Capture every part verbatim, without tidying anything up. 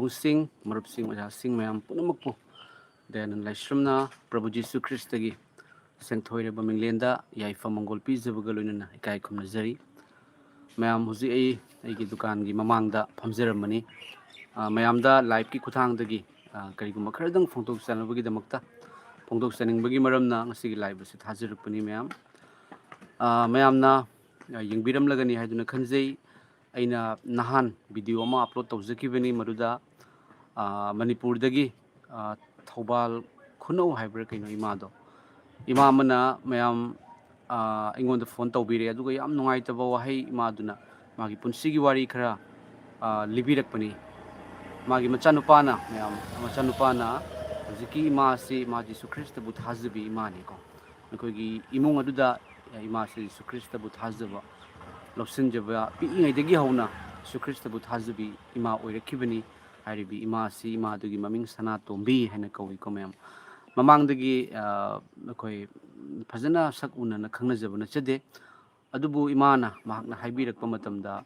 ꯁꯤꯡ, ꯃꯔꯨꯞꯁꯤꯡ, ꯑꯣꯖꯥꯁꯤꯡ ꯃꯌꯥꯝ ꯄꯨꯝꯅꯃꯛꯄꯨ ꯗꯌꯥꯅꯟꯗ ꯂꯥꯏꯁ꯭ꯔꯝꯅ ꯄ꯭ꯔꯚꯨ ꯖꯤꯁꯨ ꯈ꯭ꯔꯤꯁꯇꯒꯤ ꯁꯦꯡꯊꯣꯏꯔꯕ ꯃꯤꯡꯂꯦꯟꯗ ꯌꯥꯏꯐ ꯃꯪꯒꯣꯜ ꯄꯤꯖꯕꯒ ꯂꯣꯏꯅꯅ ꯏꯀꯥꯏ ꯈꯨꯝꯅꯖꯔꯤ꯫ ꯃꯌꯥꯝ, ꯍꯧꯖꯤꯛ ꯑꯩ ꯑꯩꯒꯤ ꯗꯨꯀꯥꯟꯒꯤ ꯃꯃꯥꯡꯗ ꯐꯝꯖꯔꯝꯕꯅꯤ꯫ ꯑ, ꯃꯌꯥꯝꯗ live ꯀꯤ ꯈꯨꯠꯊꯥꯡꯗꯒꯤ, ꯑ, ꯀꯔꯤꯒꯨꯝꯕ ꯈꯔꯗꯪ ꯐꯣꯡꯗꯣꯛꯆꯅꯕꯒꯤꯗꯃꯛꯇ, ꯐꯣꯡꯗꯣꯛꯆꯅꯤꯡꯕꯒꯤ ꯃꯔꯝꯅ ꯉꯁꯤꯒꯤ live ꯑꯁꯤ ꯊꯥꯖꯔꯛꯄꯅꯤ ꯃꯌꯥꯝ꯫ ꯑ, ꯃꯌꯥꯝꯅ, ꯑ, ꯌꯦꯡꯕꯤꯔꯝꯂꯒꯅꯤ ꯍꯥꯏꯗꯨꯅ ꯈꯟꯖꯩ꯫ ꯑꯩꯅ ꯅꯍꯥꯟ video ꯑꯃ upload ꯇꯧꯖꯈꯤꯕꯅꯤ ꯃꯗꯨꯗ, ꯑ, ꯃꯅꯤꯄꯨꯔꯗꯒꯤ, ꯑ, ꯊꯧꯕꯥꯜ ꯈꯨꯅꯧ ꯍꯥꯏꯕ꯭ꯔꯥ ꯀꯩꯅꯣ ꯏꯃꯥꯗꯣ, ꯏꯃꯥ ꯑꯃꯅ ꯃꯌꯥꯝ, ꯑ, ꯑꯩꯉꯣꯟꯗ phone ꯇꯧꯕꯤꯔꯦ, ꯑꯗꯨꯒ ꯌꯥꯝ ꯅꯨꯡꯉꯥꯏꯇꯕ ꯋꯥꯍꯩ ꯏꯃꯥꯗꯨꯅ ꯃꯥꯒꯤ ꯄꯨꯟꯁꯤꯒꯤ ꯋꯥꯔꯤ ꯈꯔ, ꯑ, ꯂꯤꯕꯤꯔꯛꯄꯅꯤ꯫ ꯃꯥꯒꯤ ꯃꯆꯥꯅꯨꯄꯥꯅ, ꯃꯌꯥꯝ, ꯃꯆꯥꯅꯨꯄꯥꯅ ꯍꯧꯖꯤꯛꯀꯤ ꯏꯃꯥ ꯑꯁꯤ ꯃꯥ ꯖꯤꯁꯨ ꯈ꯭ꯔꯤꯁꯇꯕꯨ ꯊꯥꯖꯕꯤ ꯏꯃꯥꯅꯤꯀꯣ꯫ ꯑꯩꯈꯣꯏꯒꯤ ꯏꯃꯨꯡ ꯑꯗꯨꯗ ꯏꯃꯥꯁꯤ ꯖꯤꯁꯨ ꯈ꯭ꯔꯤꯁꯇꯕꯨ ꯊꯥꯖꯕ, ꯂꯧꯁꯤꯟꯖꯕ, ꯄꯤꯛꯏꯉꯩꯗꯒꯤ ꯍꯧꯅ ꯖꯤꯁꯨ ꯈ꯭ꯔꯤꯁꯇꯕꯨ ꯊꯥꯖꯕꯤ ꯏꯃꯥ ꯑꯣꯏꯔꯛꯈꯤꯕꯅꯤ꯫ ꯍꯥꯏꯔꯤꯕ ꯏꯃꯥ ꯑꯁꯤ, ꯏꯃꯥꯗꯨꯒꯤ ꯃꯃꯤꯡ ꯁꯅꯥꯇꯣꯝꯕꯤ ꯍꯥꯏꯅ ꯀꯧꯏꯀꯣ ꯃꯌꯥꯝ꯫ ꯃꯃꯥꯡꯗꯒꯤ, ꯑ, ꯑꯩꯈꯣꯏ ꯐꯖꯅ ꯁꯛ ꯎꯅꯅ ꯈꯪꯅꯖꯕ ꯅꯠꯆꯗꯦ꯫ ꯑꯗꯨꯕꯨ ꯏꯃꯥꯅ, ꯃꯍꯥꯛꯅ ꯍꯥꯏꯕꯤꯔꯛꯄ ꯃꯇꯝꯗ,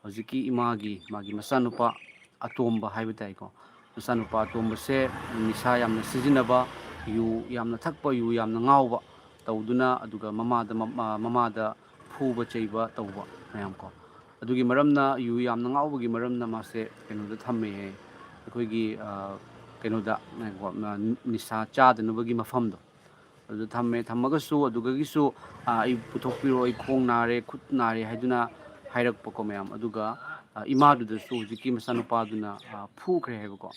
ꯍꯧꯖꯤꯛꯀꯤ ꯏꯃꯥꯒꯤ, ꯃꯥꯒꯤ ꯃꯆꯥꯅꯨꯄꯥ ꯑꯇꯣꯝꯕ ꯍꯥꯏꯕ ꯇꯥꯏꯀꯣ, ꯃꯆꯥꯅꯨꯄꯥ ꯑꯇꯣꯝꯕꯁꯦ ꯅꯤꯁꯥ ꯌꯥꯝꯅ ꯁꯤꯖꯤꯟꯅꯕ, ꯌꯨ ꯌꯥꯝꯅ ꯊꯛꯄ, ꯌꯨ ꯌꯥꯝꯅ ꯉꯥꯎꯕ ꯇꯧꯗꯨꯅ, ꯑꯗꯨꯒ ꯃꯃꯥꯗ, ꯃꯃꯥ-, ꯃꯃꯥꯗ ꯐꯨꯕ ꯆꯩꯕ ꯇꯧꯕ ꯃꯌꯥꯝ ꯀꯣ꯫ ꯑꯗꯨꯒꯤ ꯃꯔꯝꯅ, ꯌꯨ ꯌꯥꯝꯅ ꯉꯥꯎꯕꯒꯤ ꯃꯔꯝꯅ ꯃꯥꯁꯦ ꯀꯩꯅꯣꯗ ꯊꯝꯃꯦ ꯍꯥꯏ꯫ ꯑꯩꯈꯣꯏꯒꯤ, ꯑ, ꯀꯩꯅꯣꯗ, ꯉꯥꯏꯈꯣꯀꯣ, ꯑ, ꯅꯤꯁꯥ ꯆꯥꯗꯅꯕꯒꯤ ꯃꯐꯝꯗꯣ, ꯑꯗꯨꯗ ꯊꯝꯃꯦ꯫ ꯊꯝꯃꯒꯁꯨ ꯑꯗꯨꯗꯒꯤꯁꯨ, ꯑ, "ꯑꯩ ꯄꯨꯊꯣꯛꯄꯤꯔꯣ, ꯑꯩ ꯈꯣꯡ ꯅꯥꯔꯦ, ꯈꯨꯠ ꯅꯥꯔꯦ" ꯍꯥꯏꯗꯨꯅ ꯍꯥꯏꯔꯛꯄꯀꯣ ꯃꯌꯥꯝ꯫ ꯑꯗꯨꯒ, ꯑ, ꯏꯃꯥꯗꯨꯗꯁꯨ ꯍꯧꯖꯤꯛꯀꯤ ꯃꯆꯥꯅꯨꯄꯥꯗꯨꯅ, ꯑ, ꯐꯨꯈ꯭ꯔꯦ ꯍꯥꯏꯕꯀꯣ,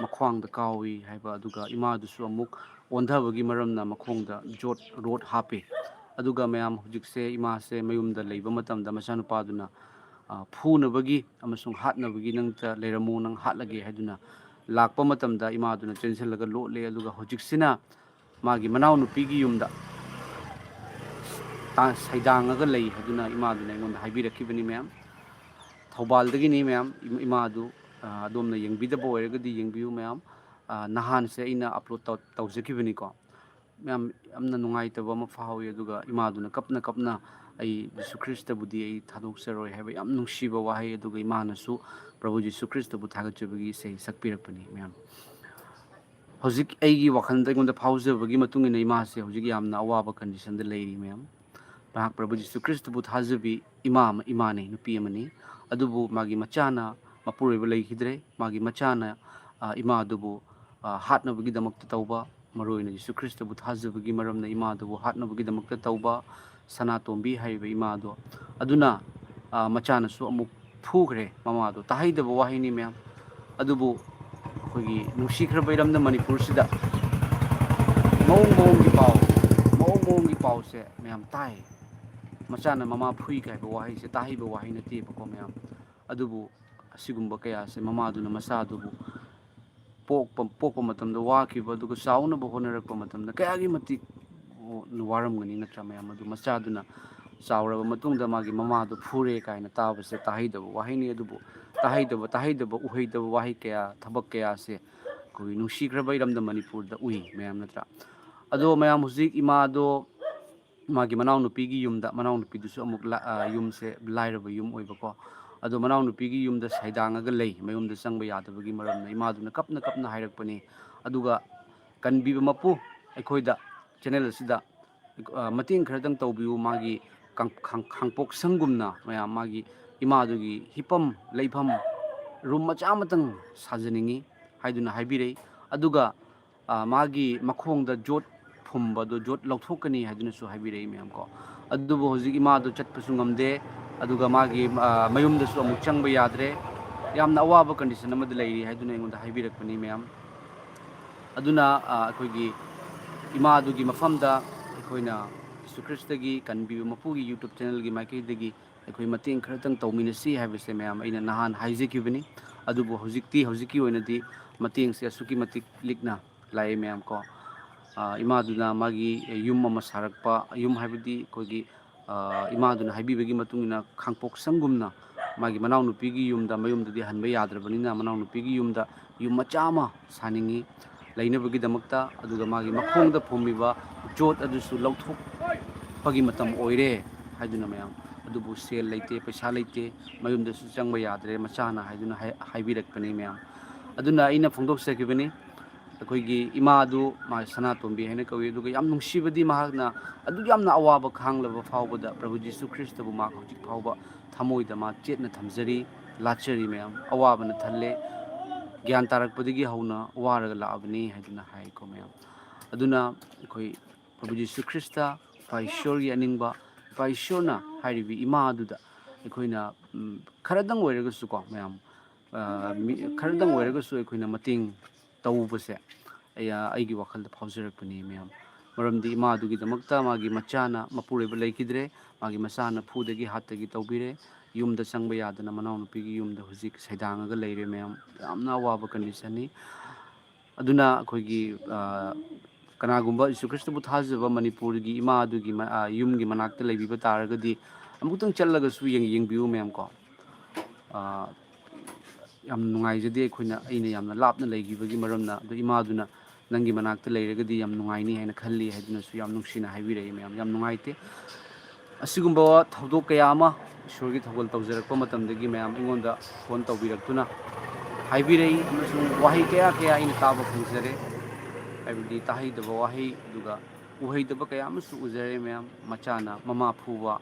ꯃꯈ꯭ꯋꯥꯡꯗ ꯀꯥꯎꯏ ꯍꯥꯏꯕ꯫ ꯑꯗꯨꯒ ꯏꯃꯥꯗꯨꯁꯨ ꯑꯃꯨꯛ ꯑꯣꯟꯊꯕꯒꯤ ꯃꯔꯝꯅ ꯃꯈꯣꯡꯗ ꯖꯣꯠ, ꯔꯣꯠ ꯍꯥꯞꯄꯤ꯫ ꯑꯗꯨꯒ ꯃꯌꯥꯝ, ꯍꯧꯖꯤꯛꯁꯦ ꯏꯃꯥꯁꯦ ꯃꯌꯨꯝꯗ ꯂꯩꯕ ꯃꯇꯝꯗ ꯃꯆꯥꯅꯨꯄꯥꯗꯨꯅ, ꯑ, ꯐꯨꯅꯕꯒꯤ ꯑꯃꯁꯨꯡ ꯍꯥꯠꯅꯕꯒꯤ, "ꯅꯪꯇ ꯂꯩꯔꯝꯃꯨ, ꯅꯪ ꯍꯥꯠꯂꯒꯦ" ꯍꯥꯏꯗꯨꯅ ꯂꯥꯛꯄ ꯃꯇꯝꯗ ꯏꯃꯥꯗꯨꯅ ꯆꯦꯟꯁꯤꯜꯂꯒ ꯂꯣꯠꯂꯦ꯫ ꯑꯗꯨꯒ ꯍꯧꯖꯤꯛꯁꯤꯅ ꯃꯥꯒꯤ ꯃꯅꯥꯎꯅꯨꯄꯤꯒꯤ ꯌꯨꯝꯗ ꯇꯥ-, ꯁꯩꯗꯥꯡꯉꯒ ꯂꯩ ꯍꯥꯏꯗꯨꯅ ꯏꯃꯥꯗꯨꯅ ꯑꯩꯉꯣꯟꯗ ꯍꯥꯏꯕꯤꯔꯛꯈꯤꯕꯅꯤ ꯃꯌꯥꯝ꯫ ꯊꯧꯕꯥꯜꯗꯒꯤꯅꯤ ꯃꯌꯥꯝ꯫ ꯏꯃꯥ-, ꯏꯃꯥꯗꯨ, ꯑ, ꯑꯗꯣꯝꯅ ꯌꯦꯡꯕꯤꯗꯕ ꯑꯣꯏꯔꯒꯗꯤ ꯌꯦꯡꯕꯤꯌꯨ ꯃꯌꯥꯝ꯫ ꯑ, ꯅꯍꯥꯟꯁꯦ ꯑꯩꯅ upload ꯇꯧ-, ꯇꯧꯖꯈꯤꯕꯅꯤꯀꯣ꯫ ꯃꯌꯥꯝ, ꯌꯥꯝꯅ ꯅꯨꯡꯉꯥꯏꯇꯕ ꯑꯃ ꯐꯥꯎꯏ꯫ ꯑꯗꯨꯒ ꯏꯃꯥꯗꯨꯅ ꯀꯞꯅ ꯀꯞꯅ ꯑꯩ ꯖꯤꯁꯨ ꯈ꯭ꯔꯤꯁꯇꯕꯨꯗꯤ ꯑꯩ ꯊꯥꯗꯣꯛꯆꯔꯣꯏ" ꯍꯥꯏꯕ ꯌꯥꯝ ꯅꯨꯡꯁꯤꯕ ꯋꯥꯍꯩ, ꯑꯗꯨꯒ ꯏꯃꯥꯅꯁꯨ ꯄ꯭ꯔꯚꯨ ꯖꯤꯁꯨ ꯈ꯭ꯔꯤꯁꯇꯕꯨ ꯊꯥꯒꯠꯆꯕꯒꯤ ꯏꯁꯩ ꯁꯛꯄꯤꯔꯛꯄꯅꯤ, ꯃꯌꯥꯝ꯫ ꯍꯧꯖꯤꯛ ꯑꯩꯒꯤ ꯋꯥꯈꯜꯗ ꯑꯩꯉꯣꯟꯗ ꯐꯥꯎꯖꯕꯒꯤ ꯃꯇꯨꯡ ꯏꯟꯅ ꯏꯃꯥꯁꯦ ꯍꯧꯖꯤꯛ ꯌꯥꯝꯅ ꯑꯋꯥꯕ ꯀꯟꯗꯤꯁꯟꯗ ꯂꯩꯔꯤ, ꯃꯌꯥꯝ꯫ ꯃꯍꯥꯛ ꯄ꯭ꯔꯚꯨ ꯖꯤꯁꯨ ꯈ꯭ꯔꯤꯁꯇꯕꯨ ꯊꯥꯖꯕꯤ ꯏꯃꯥ ꯑꯃ, ꯏꯃꯥꯅꯤ, ꯅꯨꯄꯤ ꯑꯃꯅꯤ꯫ ꯑꯗꯨꯕꯨ ꯃꯥꯒꯤ ꯃꯆꯥꯅ ꯃꯄꯨꯔꯣꯏꯕ ꯂꯩꯈꯤꯗ꯭ꯔꯦ꯫ ꯃꯥꯒꯤ ꯃꯆꯥꯅ, ꯑ, ꯏꯃꯥ ꯑꯗꯨꯕꯨ, ꯑ, ꯍꯥꯠꯅꯕꯒꯤꯗꯃꯛꯇ ꯇꯧꯕ, ꯃꯔꯨ ꯑꯣꯏꯅ ꯖꯤꯁꯨ ꯈ꯭ꯔꯤꯁꯇꯕꯨ ꯊꯥꯖꯕꯒꯤ ꯃꯔꯝꯅ ꯏꯃꯥ ꯑꯗꯨꯕꯨ ꯍꯥꯠꯅꯕꯒꯤꯗꯃꯛꯇ ꯇꯧꯕ, ꯁꯅꯥꯇꯣꯝꯕꯤ ꯍꯥꯏꯔꯤꯕ ꯏꯃꯥꯗꯣ꯫ ꯑꯗꯨꯅ, ꯑ, ꯃꯆꯥꯅꯁꯨ ꯑꯃꯨꯛ ꯐꯨꯈ꯭ꯔꯦ ꯃꯃꯥꯗꯣ꯫ ꯇꯥꯍꯩꯗꯕ ꯋꯥꯍꯩꯅꯤ, ꯃꯌꯥꯝ꯫ ꯑꯗꯨꯕꯨ ꯑꯩꯈꯣꯏꯒꯤ ꯅꯨꯡꯁꯤꯈ꯭ꯔꯕ ꯏꯔꯝꯗꯝ ꯃꯅꯤꯄꯨꯔꯁꯤꯗ ꯃꯑꯣꯡ ꯃꯑꯣꯡꯒꯤ ꯄꯥꯎ, ꯃꯑꯣꯡ ꯃꯑꯣꯡꯒꯤ ꯄꯥꯎꯁꯦ ꯃꯌꯥꯝ ꯇꯥꯏ꯫ ꯃꯆꯥꯅ ꯃꯃꯥ ꯐꯨꯏ ꯀꯥꯏꯕ ꯋꯥꯍꯩꯁꯦ ꯇꯥꯍꯩꯕ ꯋꯥꯍꯩ ꯅꯠꯇꯦꯕꯀꯣ, ꯃꯌꯥꯝ꯫ ꯑꯗꯨꯕꯨ ꯑꯁꯤꯒꯨꯝꯕ ꯀꯌꯥꯁꯦ ꯃꯃꯥꯗꯨꯅ ꯃꯆꯥꯗꯨꯕꯨ ꯄꯣꯛꯄ, ꯄꯣꯛꯄ ꯃꯇꯝꯗ ꯋꯥꯈꯤꯕ, ꯑꯗꯨꯒ ꯆꯥꯎꯅꯕ ꯍꯣꯠꯅꯔꯛꯄ ꯃꯇꯝꯗ ꯀꯌꯥꯒꯤ ꯃꯇꯤꯛ ꯋꯥꯔꯝꯒꯅꯤ, ꯅꯠꯇ꯭ꯔꯥ, ꯃꯌꯥꯝ? ꯑꯗꯨ ꯃꯆꯥꯗꯨꯅ ꯆꯥꯎꯔꯕ ꯃꯇꯨꯡꯗ ꯃꯥꯒꯤ ꯃꯃꯥꯗꯨ ꯐꯨꯔꯦ ꯀꯥꯏꯅ ꯇꯥꯕꯁꯦ ꯇꯥꯍꯩꯗꯕ ꯋꯥꯍꯩꯅꯤ꯫ ꯑꯗꯨꯕꯨ ꯇꯥꯍꯩꯗꯕ, ꯇꯥꯍꯩꯗꯕ, ꯎꯍꯩꯗꯕ ꯋꯥꯍꯩ ꯀꯌꯥ, ꯊꯕꯛ ꯀꯌꯥꯁꯦ ꯑꯩꯈꯣꯏꯒꯤ ꯅꯨꯡꯁꯤꯈ꯭ꯔꯕ ꯏꯔꯝꯗꯝ ꯃꯅꯤꯄꯨꯔꯗ ꯎꯏ, ꯃꯌꯥꯝ, ꯅꯠꯇ꯭ꯔꯥ? ꯑꯗꯣ ꯃꯌꯥꯝ, ꯍꯧꯖꯤꯛ ꯏꯃꯥꯗꯣ ꯃꯥꯒꯤ ꯃꯅꯥꯎꯅꯨꯄꯤꯒꯤ ꯌꯨꯝꯗ, ꯃꯅꯥꯎꯅꯨꯄꯤꯗꯨꯁꯨ ꯑꯃꯨꯛ ꯂꯥ-, ꯑ, ꯌꯨꯝꯁꯦ ꯂꯥꯏꯔꯕ ꯌꯨꯝ ꯑꯣꯏꯕꯀꯣ꯫ ꯑꯗꯣ ꯃꯅꯥꯎꯅꯨꯄꯤꯒꯤ ꯌꯨꯝꯗ ꯁꯩꯗꯥꯡꯉꯒ ꯂꯩ, ꯃꯌꯨꯝꯗ ꯆꯪꯕ ꯌꯥꯗꯕꯒꯤ ꯃꯔꯝꯅ꯫ ꯏꯃꯥꯗꯨꯅ ꯀꯞꯅ ꯀꯞꯅ ꯍꯥꯏꯔꯛꯄꯅꯤ꯫ ꯑꯗꯨꯒ ꯀꯟꯕꯤꯕ ꯃꯄꯨ, ꯑꯩꯈꯣꯏꯗ, ꯆꯦꯅꯦꯜ ꯑꯁꯤꯗ, ꯑ, ꯃꯇꯦꯡ ꯈꯔꯇꯪ ꯇꯧꯕꯤꯌꯨ, ꯃꯥꯒꯤ ꯀꯥꯡ-, ꯈꯥꯡ-, ꯈꯥꯡꯄꯣꯛ ꯁꯪꯒꯨꯝꯅ ꯃꯌꯥꯝ ꯃꯥꯒꯤ ꯏꯃꯥꯗꯨꯒꯤ ꯍꯤꯞꯐꯝ ꯂꯩꯐꯝ ꯔꯨꯝ ꯃꯆꯥ ꯑꯃꯇꯪ ꯁꯥꯖꯅꯤꯡꯉꯤ ꯍꯥꯏꯗꯨꯅ ꯍꯥꯏꯕꯤꯔꯛꯏ꯫ ꯑꯗꯨꯒ ꯑ, ꯃꯥꯒꯤ ꯃꯈꯣꯡꯗ ꯖꯣꯠ ꯐꯨꯝꯕꯗꯣ, ꯖꯣꯠ ꯂꯧꯊꯣꯛꯀꯅꯤ ꯍꯥꯏꯗꯨꯅꯁꯨ ꯍꯥꯏꯕꯤꯔꯛꯏ, ꯃꯌꯥꯝ ꯀꯣ꯫ ꯑꯗꯨꯕꯨ ꯍꯧꯖꯤꯛ ꯏꯃꯥꯗꯣ ꯆꯠꯄꯁꯨ ꯉꯝꯗꯦ, ꯑꯗꯨꯒ ꯃꯥꯒꯤ, ꯑ, ꯃꯌꯨꯝꯗꯁꯨ ꯑꯃꯨꯛ ꯆꯪꯕ ꯌꯥꯗ꯭ꯔꯦ꯫ ꯌꯥꯝꯅ ꯑꯋꯥꯕ ꯀꯟꯗꯤꯁꯟ ꯑꯃꯗ ꯂꯩꯔꯤ ꯍꯥꯏꯗꯨꯅ ꯑꯩꯉꯣꯟꯗ ꯍꯥꯏꯕꯤꯔꯛꯄꯅꯤ, ꯃꯌꯥꯝ꯫ ꯑꯗꯨꯅ, ꯑ, ꯑꯩꯈꯣꯏꯒꯤ ꯏꯃꯥꯗꯨꯒꯤ ꯃꯐꯝꯗ ꯑꯩꯈꯣꯏꯅ ꯖꯤꯁꯨ ꯈ꯭ꯔꯤꯁꯇꯒꯤ ꯀꯟꯕꯤꯕ ꯃꯄꯨꯒꯤ YouTube ꯆꯦꯅꯦꯜꯒꯤ ꯃꯥꯏꯀꯩꯗꯒꯤ ꯑꯩꯈꯣꯏ ꯃꯇꯦꯡ ꯈꯔꯇꯪ ꯇꯧꯃꯤꯟꯅꯁꯤ ꯍꯥꯏꯕꯁꯦ, ꯃꯌꯥꯝ, ꯑꯩꯅ ꯅꯍꯥꯟ ꯍꯥꯏꯖꯈꯤꯕꯅꯤ꯫ ꯑꯗꯨꯕꯨ ꯍꯧꯖꯤꯛꯇꯤ, ꯍꯧꯖꯤꯛꯀꯤ ꯑꯣꯏꯅꯗꯤ ꯃꯇꯦꯡꯁꯦ ꯑꯁꯨꯛꯀꯤ ꯃꯇꯤꯛ ꯂꯤꯛꯅ ꯂꯥꯛꯑꯦ, ꯃꯌꯥꯝ ꯀꯣ꯫ ꯑ, ꯏꯃꯥꯗꯨꯅ ꯃꯥꯒꯤ ꯌꯨꯝ ꯑꯃ ꯁꯥꯔꯛꯄ, ꯌꯨꯝ ꯍꯥꯏꯕꯗꯤ ꯑꯩꯈꯣꯏꯒꯤ, ꯑ, ꯏꯃꯥꯗꯨꯅ ꯍꯥꯏꯕꯤꯕꯒꯤ ꯃꯇꯨꯡ ꯏꯟꯅ ꯈꯥꯡꯄꯣꯛ ꯁꯪꯒꯨꯝꯅ ꯃꯥꯒꯤ ꯃꯅꯥꯎꯅꯨꯄꯤꯒꯤ ꯌꯨꯝꯗ, ꯃꯌꯨꯝꯗꯗꯤ ꯍꯟꯕ ꯌꯥꯗ꯭ꯔꯕꯅꯤꯅ, ꯃꯅꯥꯎꯅꯨꯄꯤꯒꯤ ꯌꯨꯝꯗ ꯌꯨꯝ ꯃꯆꯥ ꯑꯃ ꯁꯥꯅꯤꯡꯉꯤ ꯂꯩꯅꯕꯒꯤꯗꯃꯛꯇ꯫ ꯑꯗꯨꯒ ꯃꯥꯒꯤ ꯃꯈꯣꯡꯗ ꯐꯨꯝꯃꯤꯕ ꯖꯣꯠ ꯑꯗꯨꯁꯨ ꯂꯧꯊꯣꯛꯄꯒꯤ ꯃꯇꯝ ꯑꯣꯏꯔꯦ꯫ ꯍꯥꯏꯗꯨꯅ ꯃꯌꯥꯝ꯫ ꯑꯗꯨꯕꯨ ꯁꯦꯜ ꯂꯩꯇꯦ, ꯄꯩꯁꯥ ꯂꯩꯇꯦ, ꯃꯌꯨꯝꯗꯁꯨ ꯆꯪꯕ ꯌꯥꯗ꯭ꯔꯦ ꯃꯆꯥꯅ ꯍꯥꯏꯗꯨꯅ ꯍꯥꯏ-, ꯍꯥꯏꯕꯤꯔꯛꯄꯅꯤ ꯃꯌꯥꯝ꯫ ꯑꯗꯨꯅ ꯑꯩꯅ ꯐꯣꯡꯗꯣꯛꯆꯈꯤꯕꯅꯤ꯫ ꯑꯩꯈꯣꯏꯒꯤ ꯏꯃꯥ ꯑꯗꯨ ꯃꯥ ꯁꯅꯥꯇꯣꯝꯕꯤ ꯍꯥꯏꯅ ꯀꯧꯏ꯫ ꯑꯗꯨꯒ ꯌꯥꯝ ꯅꯨꯡꯁꯤꯕꯗꯤ ꯃꯍꯥꯛꯅ ꯑꯗꯨꯛ ꯌꯥꯝꯅ ꯑꯋꯥꯕ ꯈꯥꯡꯂꯕ ꯐꯥꯎꯕꯗ ꯄ꯭ꯔꯚꯨ ꯖꯤꯁꯨ ꯈ꯭ꯔꯤꯁꯇꯕꯨ ꯃꯍꯥꯛ ꯍꯧꯖꯤꯛ ꯐꯥꯎꯕ ꯊꯃꯣꯏꯗ ꯃꯥ ꯆꯦꯠꯅ ꯊꯝꯖꯔꯤ, ꯂꯥꯠꯆꯔꯤ ꯃꯌꯥꯝ꯫ ꯑꯋꯥꯕꯅ ꯊꯜꯂꯦ, ꯒ꯭ꯌꯥꯟ ꯇꯥꯔꯛꯄꯗꯒꯤ ꯍꯧꯅ ꯋꯥꯔꯒ ꯂꯥꯛꯑꯕꯅꯤ ꯍꯥꯏꯗꯨꯅ ꯍꯥꯏꯀꯣ ꯃꯌꯥꯝ꯫ ꯑꯗꯨꯅ ꯑꯩꯈꯣꯏ ꯄ꯭ꯔꯚꯨ ꯖꯤꯁꯨ ꯈ꯭ꯔꯤꯁꯇ, ꯏꯄꯥ ꯏꯁꯣꯔꯒꯤ ꯑꯅꯤꯡꯕ, ꯏꯄꯥ ꯏꯁꯣꯔꯅ ꯍꯥꯏꯔꯤꯕ ꯏꯃꯥ ꯑꯗꯨꯗ ꯑꯩꯈꯣꯏꯅ, ꯎꯝ, ꯈꯔꯗꯪ ꯑꯣꯏꯔꯒꯁꯨꯀꯣ ꯃꯌꯥꯝ, ꯑ, ꯃꯤ-, ꯈꯔꯗꯪ ꯑꯣꯏꯔꯒꯁꯨ ꯑꯩꯈꯣꯏꯅ ꯃꯇꯦꯡ ꯇꯧꯕꯁꯦ ꯑꯩ, ꯑꯩꯒꯤ ꯋꯥꯈꯜꯗ ꯐꯥꯎꯖꯔꯛꯄꯅꯤ ꯃꯌꯥꯝ꯫ ꯃꯔꯝꯗꯤ ꯏꯃꯥꯗꯨꯒꯤꯗꯃꯛꯇ ꯃꯥꯒꯤ ꯃꯆꯥꯅ ꯃꯄꯨꯔꯣꯏꯕ ꯂꯩꯈꯤꯗ꯭ꯔꯦ, ꯃꯥꯒꯤ ꯃꯆꯥꯅ ꯐꯨꯗꯒꯤ ꯍꯥꯠꯇꯒꯤ ꯇꯧꯕꯤꯔꯦ, ꯌꯨꯝꯗ ꯆꯪꯕ ꯌꯥꯗꯅ ꯃꯅꯥꯎꯅꯨꯄꯤꯒꯤ ꯌꯨꯝꯗ ꯍꯧꯖꯤꯛ ꯁꯩꯗꯥꯡꯉꯒ ꯂꯩꯔꯦ ꯃꯌꯥꯝ꯫ ꯌꯥꯝꯅ ꯑꯋꯥꯕ ꯀꯟꯗꯤꯁꯟꯅꯤ꯫ ꯑꯗꯨꯅ ꯑꯩꯈꯣꯏꯒꯤ, ꯑ, ꯀꯅꯥꯒꯨꯝꯕ ꯖꯤꯁꯨ ꯈ꯭ꯔꯤꯁꯇꯕꯨ ꯊꯥꯖꯕ ꯃꯅꯤꯄꯨꯔꯒꯤ ꯏꯃꯥ ꯑꯗꯨꯒꯤ ꯃ-, ꯑ, ꯌꯨꯝꯒꯤ ꯃꯅꯥꯛꯇ ꯂꯩꯕꯤꯕ ꯇꯥꯔꯒꯗꯤ ꯑꯃꯨꯛꯇꯪ ꯆꯠꯂꯒꯁꯨ ꯌꯦꯡ-, ꯌꯦꯡꯕꯤꯌꯨ ꯃꯌꯥꯝ ꯀꯣ꯫ ꯑ, ꯌꯥꯝ ꯅꯨꯡꯉꯥꯏꯖꯗꯦ ꯑꯩꯈꯣꯏꯅ, ꯑꯩꯅ ꯌꯥꯝꯅ ꯂꯥꯞꯅ ꯂꯩꯈꯤꯕꯒꯤ ꯃꯔꯝꯅ꯫ ꯑꯗꯣ ꯏꯃꯥꯗꯨꯅ ꯅꯪꯒꯤ ꯃꯅꯥꯛꯇ ꯂꯩꯔꯒꯗꯤ ꯌꯥꯝ ꯅꯨꯡꯉꯥꯏꯅꯤ ꯍꯥꯏꯅ ꯈꯜꯂꯤ ꯍꯥꯏꯗꯨꯅꯁꯨ ꯌꯥꯝ ꯅꯨꯡꯁꯤꯅ ꯍꯥꯏꯕꯤꯔꯛꯏ ꯃꯌꯥꯝ꯫ ꯌꯥꯝ ꯅꯨꯡꯉꯥꯏꯇꯦ꯫ ꯑꯁꯤꯒꯨꯝꯕ ꯊꯧꯗꯣꯛ ꯀꯌꯥ ꯑꯃ ꯏꯁꯣꯔꯒꯤ ꯊꯧꯒꯜ ꯇꯧꯖꯔꯛꯄ ꯃꯇꯝꯗꯒꯤ ꯃꯌꯥꯝ ꯑꯩꯉꯣꯟꯗ ꯐꯣꯟ ꯇꯧꯕꯤꯔꯛꯇꯨꯅ ꯍꯥꯏꯕꯤꯔꯛꯏ ꯑꯃꯁꯨꯡ ꯋꯥꯍꯩ ꯀꯌꯥ ꯀꯌꯥ ꯑꯩꯅ ꯇꯥꯕ ꯐꯪꯖꯔꯦ꯫ ꯍꯥꯏꯕꯗꯤ ꯇꯥꯍꯩꯗꯕ ꯋꯥꯍꯩ, ꯑꯗꯨꯒ ꯎꯍꯩꯗꯕ ꯀꯌꯥ ꯑꯃꯁꯨ ꯎꯖꯔꯦ ꯃꯌꯥꯝ꯫ ꯃꯆꯥꯅ ꯃꯃꯥ ꯐꯨꯕ,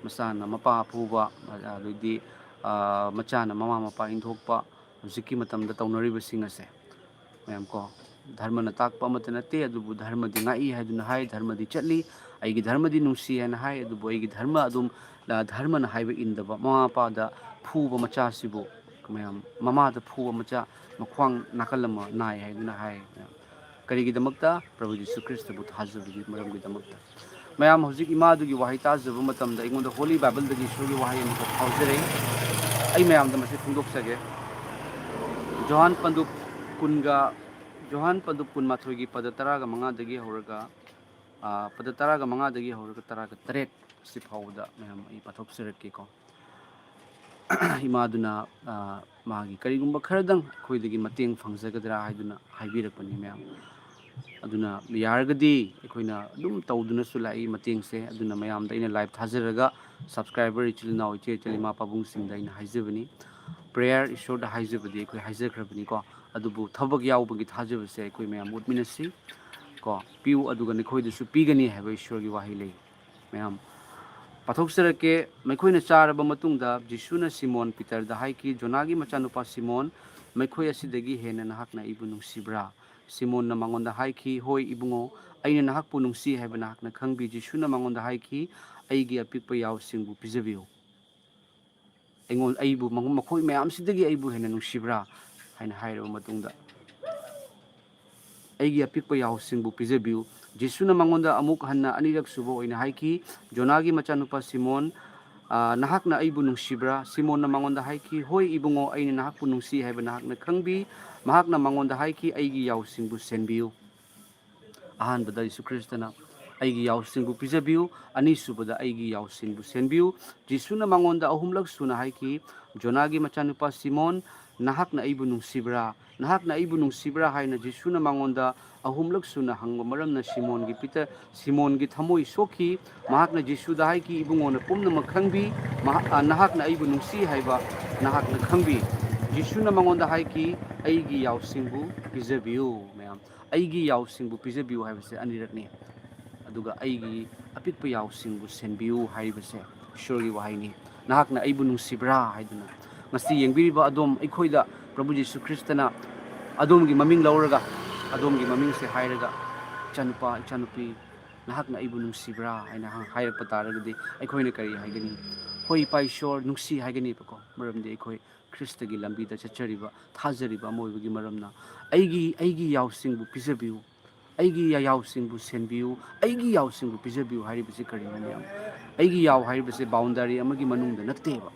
ꯃꯆꯥꯅ ꯃꯄꯥ ꯐꯨꯕ, ꯑꯗꯩꯗꯤ, ꯑ, ꯃꯆꯥꯅ ꯃꯃꯥ ꯃꯄꯥ ꯏꯟꯊꯣꯛꯄ, ꯍꯧꯖꯤꯛꯀꯤ ꯃꯇꯝꯗ ꯇꯧꯅꯔꯤꯕꯁꯤꯡ ꯑꯁꯦ ꯃꯌꯥꯝ ꯀꯣ, ꯙꯔꯃꯅ ꯇꯥꯛꯄ ꯑꯃꯠꯇ ꯅꯠꯇꯦ, ꯑꯗꯨꯕꯨ ꯙꯔꯃꯗꯤ ꯉꯥꯛꯏ ꯍꯥꯏꯗꯨꯅ ꯍꯥꯏ, ꯙꯔꯃꯗꯤ ꯆꯠꯂꯤ, ꯑꯩꯒꯤ ꯙꯔꯃꯗꯤ ꯅꯨꯡꯁꯤ ꯍꯥꯏꯅ ꯍꯥꯏ, ꯑꯗꯨꯕꯨ ꯑꯩꯒꯤ ꯙꯔꯃ ꯑꯗꯨꯝ, ꯑ, ꯙꯔꯃꯅ ꯍꯥꯏꯕ ꯏꯟꯗꯕ, ꯃꯃꯥ ꯃꯄꯥꯗ ꯐꯨꯕ ꯃꯆꯥꯁꯤꯕꯨ ꯃꯌꯥꯝ, ꯃꯃꯥꯗ ꯐꯨꯕ ꯃꯆꯥ ꯃꯈ꯭ꯋꯥꯡ ꯅꯥꯀꯜ ꯑꯃ ꯅꯥꯏ ꯍꯥꯏꯗꯨꯅ ꯍꯥꯏ꯫ ꯀꯔꯤꯒꯤꯗꯃꯛꯇ? ꯄ꯭ꯔꯚꯨ ꯖꯤꯁꯨ ꯈ꯭ꯔꯤꯁꯇꯕꯨ ꯊꯥꯖꯕꯒꯤ ꯃꯔꯝꯒꯤꯗꯃꯛꯇ꯫ ꯃꯌꯥꯝ, ꯍꯧꯖꯤꯛ ꯏꯃꯥꯗꯨꯒꯤ ꯋꯥꯍꯩ ꯇꯥꯖꯕ ꯃꯇꯝꯗ ꯑꯩꯉꯣꯟꯗ ꯍꯣꯂꯤ ꯕꯥꯏꯕꯜꯗꯒꯤ ꯏꯁꯣꯔꯒꯤ ꯋꯥꯍꯩ ꯑꯃꯈꯛ ꯐꯥꯎꯖꯔꯛꯏ꯫ ꯑꯩ ꯃꯌꯥꯝꯗ ꯃꯁꯤ ꯐꯣꯡꯗꯣꯛꯆꯒꯦ꯫ ꯖꯣꯍꯥꯟ ꯄꯟꯗꯨꯞ ꯀꯨꯟꯒ, ꯖꯣꯍꯥꯟ ꯄꯟꯗꯨꯞ ꯀꯨꯟꯃꯥꯊꯣꯏꯒꯤ ꯄꯗ ꯇꯔꯥꯒ ꯃꯉꯥꯗꯒꯤ ꯍꯧꯔꯒ, ꯑ, ꯄꯗ ꯇꯔꯥꯒ ꯃꯉꯥꯗꯒꯤ ꯍꯧꯔꯒ ꯇꯔꯥꯒ ꯇꯔꯦꯠ ꯑꯁꯤ ꯐꯥꯎꯕꯗ ꯃꯌꯥꯝ ꯑꯩ ꯄꯥꯊꯣꯛꯆꯔꯛꯀꯦꯀꯣ꯫ ꯏꯃꯥꯗꯨꯅ, ꯑ, ꯃꯥꯒꯤ ꯀꯔꯤꯒꯨꯝꯕ ꯈꯔꯗꯪ ꯑꯩꯈꯣꯏꯗꯒꯤ ꯃꯇꯦꯡ ꯐꯪꯖꯒꯗ꯭ꯔꯥ ꯍꯥꯏꯗꯨꯅ ꯍꯥꯏꯕꯤꯔꯛꯄꯅꯤ ꯃꯌꯥꯝ꯫ ꯑꯗꯨꯅ ꯌꯥꯔꯒꯗꯤ ꯑꯩꯈꯣꯏꯅ ꯑꯗꯨꯝ ꯇꯧꯗꯨꯅꯁꯨ ꯂꯥꯛꯏ ꯃꯇꯦꯡꯁꯦ꯫ ꯑꯗꯨꯅ ꯃꯌꯥꯝꯗ ꯑꯩꯅ ꯂꯥꯏꯚ ꯊꯥꯖꯔꯒ, ꯁꯕꯁꯀ꯭ꯔꯥꯏꯕꯔ ꯏꯆꯤꯜ ꯏꯅꯥꯎ, ꯏꯆꯦ ꯏꯆꯜ, ꯏꯃꯥ ꯄꯥꯕꯨꯡꯁꯤꯡꯗ ꯑꯩꯅ ꯍꯥꯏꯖꯕꯅꯤ, ꯄ꯭ꯔꯦꯌꯔ ꯏꯁꯣꯔꯗ ꯍꯥꯏꯖꯕꯗꯤ ꯑꯩꯈꯣꯏ ꯍꯥꯏꯖꯈ꯭ꯔꯕꯅꯤꯀꯣ꯫ ꯑꯗꯨꯕꯨ ꯊꯕꯛ ꯌꯥꯎꯕꯒꯤ ꯊꯥꯖꯕꯁꯦ ꯑꯩꯈꯣꯏ ꯃꯌꯥꯝ ꯎꯠꯃꯤꯟꯅꯁꯤ ꯀꯣ꯫ "ꯄꯤꯌꯨ, ꯑꯗꯨꯒ ꯅꯈꯣꯏꯗꯁꯨ ꯄꯤꯒꯅꯤ" ꯍꯥꯏꯕ ꯏꯁꯣꯔꯒꯤ ꯋꯥꯍꯩ ꯂꯩ꯫ ꯃꯌꯥꯝ ꯄꯥꯊꯣꯛꯆꯔꯛꯀꯦ꯫ ꯃꯈꯣꯏꯅ ꯆꯥꯔꯕ ꯃꯇꯨꯡꯗ ꯖꯤꯁꯨꯅ ꯁꯤꯃꯣꯟ ꯄꯤꯇꯔꯗ ꯍꯥꯏꯈꯤ, "ꯖꯣꯅꯥꯒꯤ ꯃꯆꯥꯅꯨꯄꯥ ꯁꯤꯃꯣꯟ, ꯃꯈꯣꯏ ꯑꯁꯤꯗꯒꯤ ꯍꯦꯟꯅ ꯅꯍꯥꯛꯅ ꯑꯩꯕꯨ ꯅꯨꯡꯁꯤꯕ꯭ꯔꯥ?" ꯁꯤꯃꯣꯟꯅ ꯃꯉꯣꯟꯗ ꯍꯥꯏꯈꯤ, "ꯍꯣꯏ, ꯏꯕꯨꯡꯉꯣ, ꯑꯩꯅ ꯅꯍꯥꯛꯄꯨ ꯅꯨꯡꯁꯤ ꯍꯥꯏꯕ ꯅꯍꯥꯛꯅ ꯈꯪꯕꯤ꯫" ꯖꯤꯁꯨꯅ ꯃꯉꯣꯟꯗ ꯍꯥꯏꯈꯤ, "ꯑꯩꯒꯤ ꯑꯄꯤꯛꯄ ꯌꯥꯎꯁꯤꯡꯕꯨ ꯄꯤꯖꯕꯤꯌꯨ꯫" ꯑꯩꯉꯣꯟ-, ꯑꯩꯕꯨ ꯃꯉꯣ-, ꯃꯈꯣꯏ ꯃꯌꯥꯝꯁꯤꯗꯒꯤ ꯑꯩꯕꯨ ꯍꯦꯟꯅ ꯅꯨꯡꯁꯤꯕ꯭ꯔꯥ ꯍꯥꯏꯅ ꯍꯥꯏꯔꯕ ꯃꯇꯨꯡꯗ, "ꯑꯩꯒꯤ ꯑꯄꯤꯛꯄ ꯌꯥꯎꯁꯤꯡꯕꯨ ꯄꯤꯖꯕꯤꯌꯨ꯫" ꯖꯤꯁꯨꯅ ꯃꯉꯣꯟꯗ ꯑꯃꯨꯛ ꯍꯟꯅ ꯑꯅꯤꯔꯛ ꯁꯨꯕ ꯑꯣꯏꯅ ꯍꯥꯏꯈꯤ, "ꯖꯣꯅꯥꯒꯤ ꯃꯆꯥꯅꯨꯄꯥ ꯁꯤꯃꯣꯟ, ꯑ, ꯅꯍꯥꯛꯅ ꯑꯩꯕꯨ ꯅꯨꯡꯁꯤꯕ꯭ꯔꯥ?" ꯁꯤꯃꯣꯟꯅ ꯃꯉꯣꯟꯗ ꯍꯥꯏꯈꯤ, "ꯍꯣꯏ, ꯏꯕꯨꯡꯉꯣ, ꯑꯩꯅ ꯅꯍꯥꯛꯄꯨ ꯅꯨꯡꯁꯤ ꯍꯥꯏꯕ ꯅꯍꯥꯛꯅ ꯈꯪꯕꯤ꯫" ꯃꯍꯥꯛꯅ ꯃꯉꯣꯟꯗ ꯍꯥꯏꯈꯤ, "ꯑꯩꯒꯤ ꯌꯥꯎꯁꯤꯡꯕꯨ ꯁꯦꯟꯕꯤꯌꯨ꯫" ꯑꯍꯥꯟꯕꯗ ꯌꯤꯁꯨ ꯈ꯭ꯔꯤꯁꯇꯅ, "ꯑꯩꯒꯤ ꯌꯥꯎꯁꯤꯡꯕꯨ ꯄꯤꯖꯕꯤꯌꯨ"꯫ ꯑꯅꯤꯁꯨꯕꯗ, "ꯑꯩꯒꯤ ꯌꯥꯎꯁꯤꯡꯕꯨ ꯁꯦꯟꯕꯤꯌꯨ꯫" ꯖꯤꯁꯨꯅ ꯃꯉꯣꯟꯗ ꯑꯍꯨꯝꯂꯛ ꯁꯨꯅ ꯍꯥꯏꯈꯤ, "ꯖꯣꯅꯥꯒꯤ ꯃꯆꯥꯅꯨꯄꯥ ꯁꯤꯃꯣꯟ, ꯅꯍꯥꯛꯅ ꯑꯩꯕꯨ ꯅꯨꯡꯁꯤꯕ꯭ꯔꯥ? ꯅꯍꯥꯛꯅ ꯑꯩꯕꯨ ꯅꯨꯡꯁꯤꯕ꯭ꯔꯥ?" ꯍꯥꯏꯅ ꯖꯤꯁꯨꯅ ꯃꯉꯣꯟꯗ ꯑꯍꯨꯝꯂꯛ ꯁꯨꯅ ꯍꯪꯕ ꯃꯔꯝꯅ ꯁꯤꯃꯣꯟꯒꯤ ꯄꯤꯇꯔ, ꯁꯤꯃꯣꯟꯒꯤ ꯊꯃꯣꯏ ꯁꯣꯛꯈꯤ꯫ ꯃꯍꯥꯛꯅ ꯖꯤꯁꯨꯗ ꯍꯥꯏꯈꯤ, "ꯏꯕꯨꯡꯉꯣꯅ ꯄꯨꯝꯅꯃꯛ ꯈꯪꯕꯤ, ꯃꯍꯥꯛ-, ꯑ, ꯅꯍꯥꯛꯅ ꯑꯩꯕꯨ ꯅꯨꯡꯁꯤ ꯍꯥꯏꯕ ꯅꯍꯥꯛꯅ ꯈꯪꯕꯤ꯫" ꯖꯤꯁꯨꯅ ꯃꯉꯣꯟꯗ ꯍꯥꯏꯈꯤ, "ꯑꯩꯒꯤ ꯌꯥꯎꯁꯤꯡꯕꯨ ꯄꯤꯖꯕꯤꯌꯨ꯫" ꯃꯌꯥꯝ, "ꯑꯩꯒꯤ ꯌꯥꯎꯁꯤꯡꯕꯨ ꯄꯤꯖꯕꯤꯌꯨ" ꯍꯥꯏꯕꯁꯦ ꯑꯅꯤꯔꯛꯅꯤ꯫ ꯑꯗꯨꯒ "ꯑꯩꯒꯤ ꯑꯄꯤꯛꯄ ꯌꯥꯎꯁꯤꯡꯕꯨ ꯁꯦꯟꯕꯤꯌꯨ" ꯍꯥꯏꯔꯤꯕꯁꯦ ꯏꯁꯣꯔꯒꯤ ꯋꯥꯍꯩꯅꯤ꯫ "ꯅꯍꯥꯛꯅ ꯑꯩꯕꯨ ꯅꯨꯡꯁꯤꯕ꯭ꯔꯥ?" ꯍꯥꯏꯗꯨꯅ꯫ ꯉꯁꯤ ꯌꯦꯡꯕꯤꯔꯤꯕ ꯑꯗꯣꯝ, ꯑꯩꯈꯣꯏꯗ ꯄ꯭ꯔꯚꯨ ꯖꯤꯁꯨ ꯈ꯭ꯔꯤꯁꯇꯅ ꯑꯗꯣꯝꯒꯤ ꯃꯃꯤꯡ ꯂꯧꯔꯒ, ꯑꯗꯣꯝꯒꯤ ꯃꯃꯤꯡꯁꯦ ꯍꯥꯏꯔꯒ, "ꯏꯆꯥꯅꯨꯄꯥ, ꯏꯆꯥꯅꯨꯄꯤ, ꯅꯍꯥꯛꯅ ꯑꯩꯕꯨ ꯅꯨꯡꯁꯤꯕ꯭ꯔꯥ?" ꯍꯥꯏꯅ ꯍꯥ-, ꯍꯥꯏꯔꯛꯄ ꯇꯥꯔꯒꯗꯤ ꯑꯩꯈꯣꯏꯅ ꯀꯔꯤ ꯍꯥꯏꯒꯅꯤ? "ꯍꯣꯏ, ꯏꯄꯥ ꯏꯁꯣꯔ, ꯅꯨꯡꯁꯤ" ꯍꯥꯏꯒꯅꯦꯕꯀꯣ꯫ ꯃꯔꯝꯗꯤ ꯑꯩꯈꯣꯏ ꯈ꯭ꯔꯤꯁꯇꯒꯤ ꯂꯝꯕꯤꯗ ꯆꯠꯆꯔꯤꯕ, ꯊꯥꯖꯔꯤꯕ ꯑꯃ ꯑꯣꯏꯕꯒꯤ ꯃꯔꯝꯅ꯫ "ꯑꯩꯒꯤ, ꯑꯩꯒꯤ ꯌꯥꯎꯁꯤꯡꯕꯨ ꯄꯤꯖꯕꯤꯌꯨ, ꯑꯩꯒꯤ ꯌꯥꯎꯁꯤꯡꯕꯨ ꯁꯦꯟꯕꯤꯌꯨ, ꯑꯩꯒꯤ ꯌꯥꯎꯁꯤꯡꯕꯨ ꯄꯤꯖꯕꯤꯌꯨ" ꯍꯥꯏꯔꯤꯕꯁꯤ ꯀꯔꯤꯅꯣ ꯃꯌꯥꯝ? ꯑꯩꯒꯤ ꯌꯥꯎ ꯍꯥꯏꯔꯤꯕꯁꯤ ꯕꯥꯎꯟꯗꯔꯤ ꯑꯃꯒꯤ ꯃꯅꯨꯡꯗ ꯅꯠꯇꯦꯕ꯫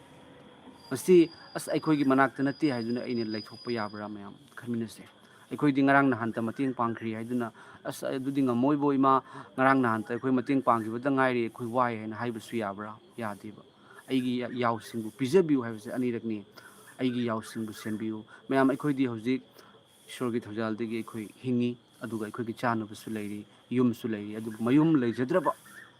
ꯃꯁꯤ, "ꯑꯁ, ꯑꯩꯈꯣꯏꯒꯤ ꯃꯅꯥꯛꯇ ꯅꯠꯇꯦ" ꯍꯥꯏꯗꯨꯅ ꯑꯩꯅ ꯂꯩꯊꯣꯛꯄ ꯌꯥꯕ꯭ꯔꯥ? ꯃꯌꯥꯝ ꯈꯟꯃꯤꯟꯅꯁꯦ꯫ "ꯑꯩꯈꯣꯏꯗꯤ ꯉꯔꯥꯡ ꯅꯍꯥꯟꯇ ꯃꯇꯦꯡ ꯄꯥꯡꯈ꯭ꯔꯤ" ꯍꯥꯏꯗꯨꯅ, "ꯑꯁ, ꯑꯗꯨꯗꯤ ꯉꯝꯃꯣꯏꯕꯣ ꯏꯃꯥ, ꯉꯔꯥꯡ ꯅꯍꯥꯟꯇ ꯑꯩꯈꯣꯏ ꯃꯇꯦꯡ ꯄꯥꯡꯈꯤꯕꯗ ꯉꯥꯏꯔꯤ, ꯑꯩꯈꯣꯏ ꯋꯥꯏ" ꯍꯥꯏꯅ ꯍꯥꯏꯕꯁꯨ ꯌꯥꯕ꯭ꯔꯥ? ꯌꯥꯗꯦꯕ꯫ "ꯑꯩꯒꯤ ꯌꯥꯎꯁꯤꯡꯕꯨ ꯄꯤꯖꯕꯤꯌꯨ" ꯍꯥꯏꯕꯁꯦ ꯑꯅꯤꯔꯛꯅꯤ꯫ "ꯑꯩꯒꯤ ꯌꯥꯎꯁꯤꯡꯕꯨ ꯁꯦꯟꯕꯤꯌꯨ"꯫ ꯃꯌꯥꯝ, ꯑꯩꯈꯣꯏꯗꯤ ꯍꯧꯖꯤꯛ ꯏꯁꯣꯔꯒꯤ ꯊꯧꯖꯥꯜꯗꯒꯤ ꯑꯩꯈꯣꯏ ꯍꯤꯡꯉꯤ꯫ ꯑꯗꯨꯒ ꯑꯩꯈꯣꯏꯒꯤ ꯆꯥꯅꯕꯁꯨ ꯂꯩꯔꯤ, ꯌꯨꯝꯁꯨ ꯂꯩꯔꯤ꯫ ꯑꯗꯨꯕꯨ ꯃꯌꯨꯝ ꯂꯩꯖꯗ꯭ꯔꯕ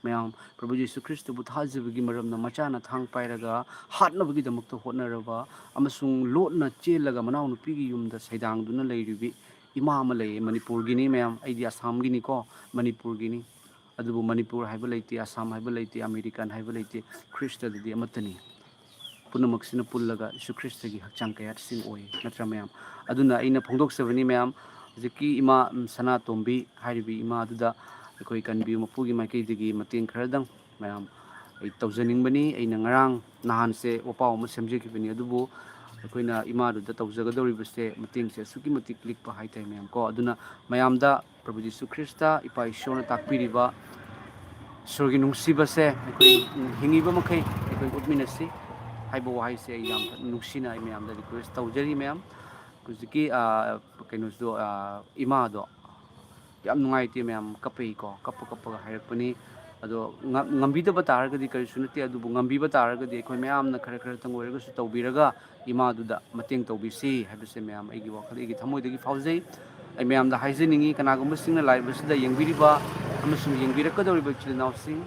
ꯃꯌꯥꯝ, ꯄ꯭ꯔꯚꯨ ꯖꯤꯁꯨ ꯈ꯭ꯔꯤꯁꯇꯕꯨ ꯊꯥꯖꯕꯒꯤ ꯃꯔꯝꯅ ꯃꯆꯥꯅ ꯊꯥꯡ ꯄꯥꯏꯔꯒ ꯍꯥꯠꯅꯕꯒꯤꯗꯃꯛꯇ ꯍꯣꯠꯅꯔꯕ ꯑꯃꯁꯨꯡ ꯂꯣꯠꯅ ꯆꯦꯜꯂꯒ ꯃꯅꯥꯎꯅꯨꯄꯤꯒꯤ ꯌꯨꯝꯗ ꯁꯩꯗꯥꯡꯗꯨꯅ ꯂꯩꯔꯤꯕꯤ ꯏꯃꯥ ꯑꯃ ꯂꯩꯌꯦ꯫ ꯃꯅꯤꯄꯨꯔꯒꯤꯅꯤ ꯃꯌꯥꯝ, ꯑꯩꯗꯤ ꯑꯁꯥꯝꯒꯤꯅꯤꯀꯣ, ꯃꯅꯤꯄꯨꯔꯒꯤꯅꯤ꯫ ꯑꯗꯨꯕꯨ ꯃꯅꯤꯄꯨꯔ ꯍꯥꯏꯕ ꯂꯩꯇꯦ, ꯑꯁꯥꯝ ꯍꯥꯏꯕ ꯂꯩꯇꯦ, ꯑꯃꯦꯔꯤꯀꯥꯟ ꯍꯥꯏꯕ ꯂꯩꯇꯦ, ꯈ꯭ꯔꯤꯁꯇꯗꯗꯤ ꯑꯃꯠꯇꯅꯤ꯫ ꯄꯨꯝꯅꯃꯛꯁꯤꯅ ꯄꯨꯜꯂꯒ ꯌꯤꯁꯨ ꯈ꯭ꯔꯤꯁꯇꯒꯤ ꯍꯛꯆꯥꯡ ꯀꯌꯥꯠꯁꯤꯡ ꯑꯣꯏ, ꯅꯠꯇ꯭ꯔꯥ ꯃꯌꯥꯝ? ꯑꯗꯨꯅ ꯑꯩꯅ ꯐꯣꯡꯗꯣꯛꯆꯕꯅꯤ ꯃꯌꯥꯝ, ꯍꯧꯖꯤꯛꯀꯤ ꯏꯃꯥ, ꯎꯝ, ꯁꯅꯥꯇꯣꯝꯕꯤ ꯍꯥꯏꯔꯤꯕ ꯏꯃꯥꯗꯨꯗ ꯑꯩꯈꯣꯏ ꯀꯟꯕꯤꯌꯨ ꯃꯄꯨꯒꯤ ꯃꯥꯏꯀꯩꯗꯒꯤ ꯃꯇꯦꯡ ꯈꯔꯗꯪ ꯃꯌꯥꯝ ꯑꯩ ꯇꯧꯖꯅꯤꯡꯕꯅꯤ꯫ ꯑꯩꯅ ꯉꯔꯥꯡ ꯅꯍꯥꯟꯁꯦ ꯋꯥꯄꯥꯎ ꯑꯃ ꯁꯦꯝꯖꯈꯤꯕꯅꯤ, ꯑꯗꯨꯕꯨ ꯑꯩꯈꯣꯏꯅ ꯏꯃꯥꯗꯨꯗ ꯇꯧꯖꯒꯗꯧꯔꯤꯕꯁꯦ ꯃꯇꯦꯡꯁꯦ ꯑꯁꯨꯛꯀꯤ ꯃꯇꯤꯛ ꯂꯤꯛꯄ ꯍꯥꯏꯇꯥꯔꯦ ꯃꯌꯥꯝ ꯀꯣ꯫ ꯑꯗꯨꯅ ꯃꯌꯥꯝꯗ ꯄ꯭ꯔꯚꯨ ꯖꯤꯁꯨ ꯈ꯭ꯔꯤꯁꯇ, ꯏꯄꯥ ꯏꯁꯣꯔꯅ ꯇꯥꯛꯄꯤꯔꯤꯕ ꯏꯁꯣꯔꯒꯤ ꯅꯨꯡꯁꯤꯕꯁꯦ ꯑꯩꯈꯣꯏ ꯍꯤꯡꯉꯤꯕ ꯃꯈꯩ ꯑꯩꯈꯣꯏ ꯎꯠꯃꯤꯟꯅꯁꯤ ꯍꯥꯏꯕ ꯋꯥꯍꯩꯁꯦ ꯑꯩ ꯌꯥꯝ ꯅꯨꯡꯁꯤꯅ ꯑꯩ ꯃꯌꯥꯝꯗ ꯔꯤꯀ꯭ꯋꯦꯁ ꯇꯧꯖꯔꯤ ꯃꯌꯥꯝ꯫ ꯍꯧꯖꯤꯛꯀꯤ, ꯑ, ꯀꯩꯅꯣꯁꯤꯗꯣ, ꯑ, ꯏꯃꯥꯗꯣ ꯌꯥꯝ ꯅꯨꯡꯉꯥꯏꯇꯦ ꯃꯌꯥꯝ, ꯀꯞꯄꯩꯀꯣ, ꯀꯞꯄ ꯀꯞꯄꯒ ꯍꯥꯏꯔꯛꯄꯅꯤ꯫ ꯑꯗꯣ ꯉ-, ꯉꯝꯕꯤꯗꯕ ꯇꯥꯔꯒꯗꯤ ꯀꯔꯤꯁꯨ ꯅꯠꯇꯦ, ꯑꯗꯨꯕꯨ ꯉꯝꯕꯤꯕ ꯇꯥꯔꯒꯗꯤ ꯑꯩꯈꯣꯏ ꯃꯌꯥꯝꯅ ꯈꯔ ꯈꯔꯇꯪ ꯑꯣꯏꯔꯒꯁꯨ ꯇꯧꯕꯤꯔꯒ ꯏꯃꯥꯗꯨꯗ ꯃꯇꯦꯡ ꯇꯧꯕꯤꯁꯤ ꯍꯥꯏꯕꯁꯦ ꯃꯌꯥꯝ ꯑꯩꯒꯤ ꯋꯥꯈꯜ, ꯑꯩꯒꯤ ꯊꯃꯣꯏꯗꯒꯤ ꯐꯥꯎꯖꯩ꯫ ꯑꯩ ꯃꯌꯥꯝꯗ ꯍꯥꯏꯖꯅꯤꯡꯉꯤ, ꯀꯅꯥꯒꯨꯝꯕꯁꯤꯡꯅ live ꯑꯁꯤꯗ ꯌꯦꯡꯕꯤꯔꯤꯕ ꯑꯃꯁꯨꯡ ꯌꯦꯡꯕꯤꯔꯛꯀꯗꯧꯔꯤꯕ ꯏꯆꯤꯜ ꯏꯅꯥꯎꯁꯤꯡ,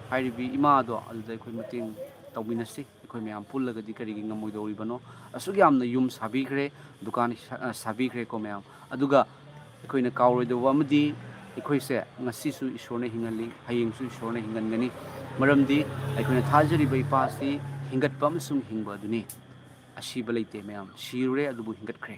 ꯍꯥꯏꯔꯤꯕꯤ ꯏꯃꯥꯗꯣ ꯑꯗꯨꯗ ꯑꯩꯈꯣꯏ ꯃꯇꯦꯡ ꯇꯧꯃꯤꯟꯅꯁꯤ꯫ ꯑꯩꯈꯣꯏ ꯃꯌꯥꯝ ꯄꯨꯜꯂꯒꯗꯤ ꯀꯔꯤꯒꯤ ꯉꯝꯃꯣꯏꯗꯧꯔꯤꯕꯅꯣ? ꯑꯁꯨꯛ ꯌꯥꯝꯅ ꯌꯨꯝ ꯁꯥꯕꯤꯈ꯭ꯔꯦ, ꯗꯨꯀꯥꯟ ꯁꯥ-, ꯑ, ꯁꯥꯕꯤꯈ꯭ꯔꯦꯀꯣ ꯃꯌꯥꯝ꯫ ꯑꯗꯨꯒ ꯑꯩꯈꯣꯏꯅ ꯀꯥꯎꯔꯣꯏꯗꯧꯕ ꯑꯃꯗꯤ ꯑꯩꯈꯣꯏꯁꯦ ꯉꯁꯤꯁꯨ ꯏꯁꯣꯔꯅ ꯍꯤꯡꯍꯜꯂꯤ, ꯍꯌꯦꯡꯁꯨ ꯏꯁꯣꯔꯅ ꯍꯤꯡꯍꯟꯒꯅꯤ꯫ ꯃꯔꯝꯗꯤ ꯑꯩꯈꯣꯏꯅ ꯊꯥꯖꯔꯤꯕ ꯏꯄꯥ ꯑꯁꯤ ꯍꯤꯡꯒꯠꯄ ꯑꯃꯁꯨꯡ ꯍꯤꯡꯕ ꯑꯗꯨꯅꯤ꯫ ꯑꯁꯤꯕ ꯂꯩꯇꯦ ꯃꯌꯥꯝ, ꯁꯤꯔꯨꯔꯦ ꯑꯗꯨꯕꯨ ꯍꯤꯡꯒꯠꯈ꯭ꯔꯦ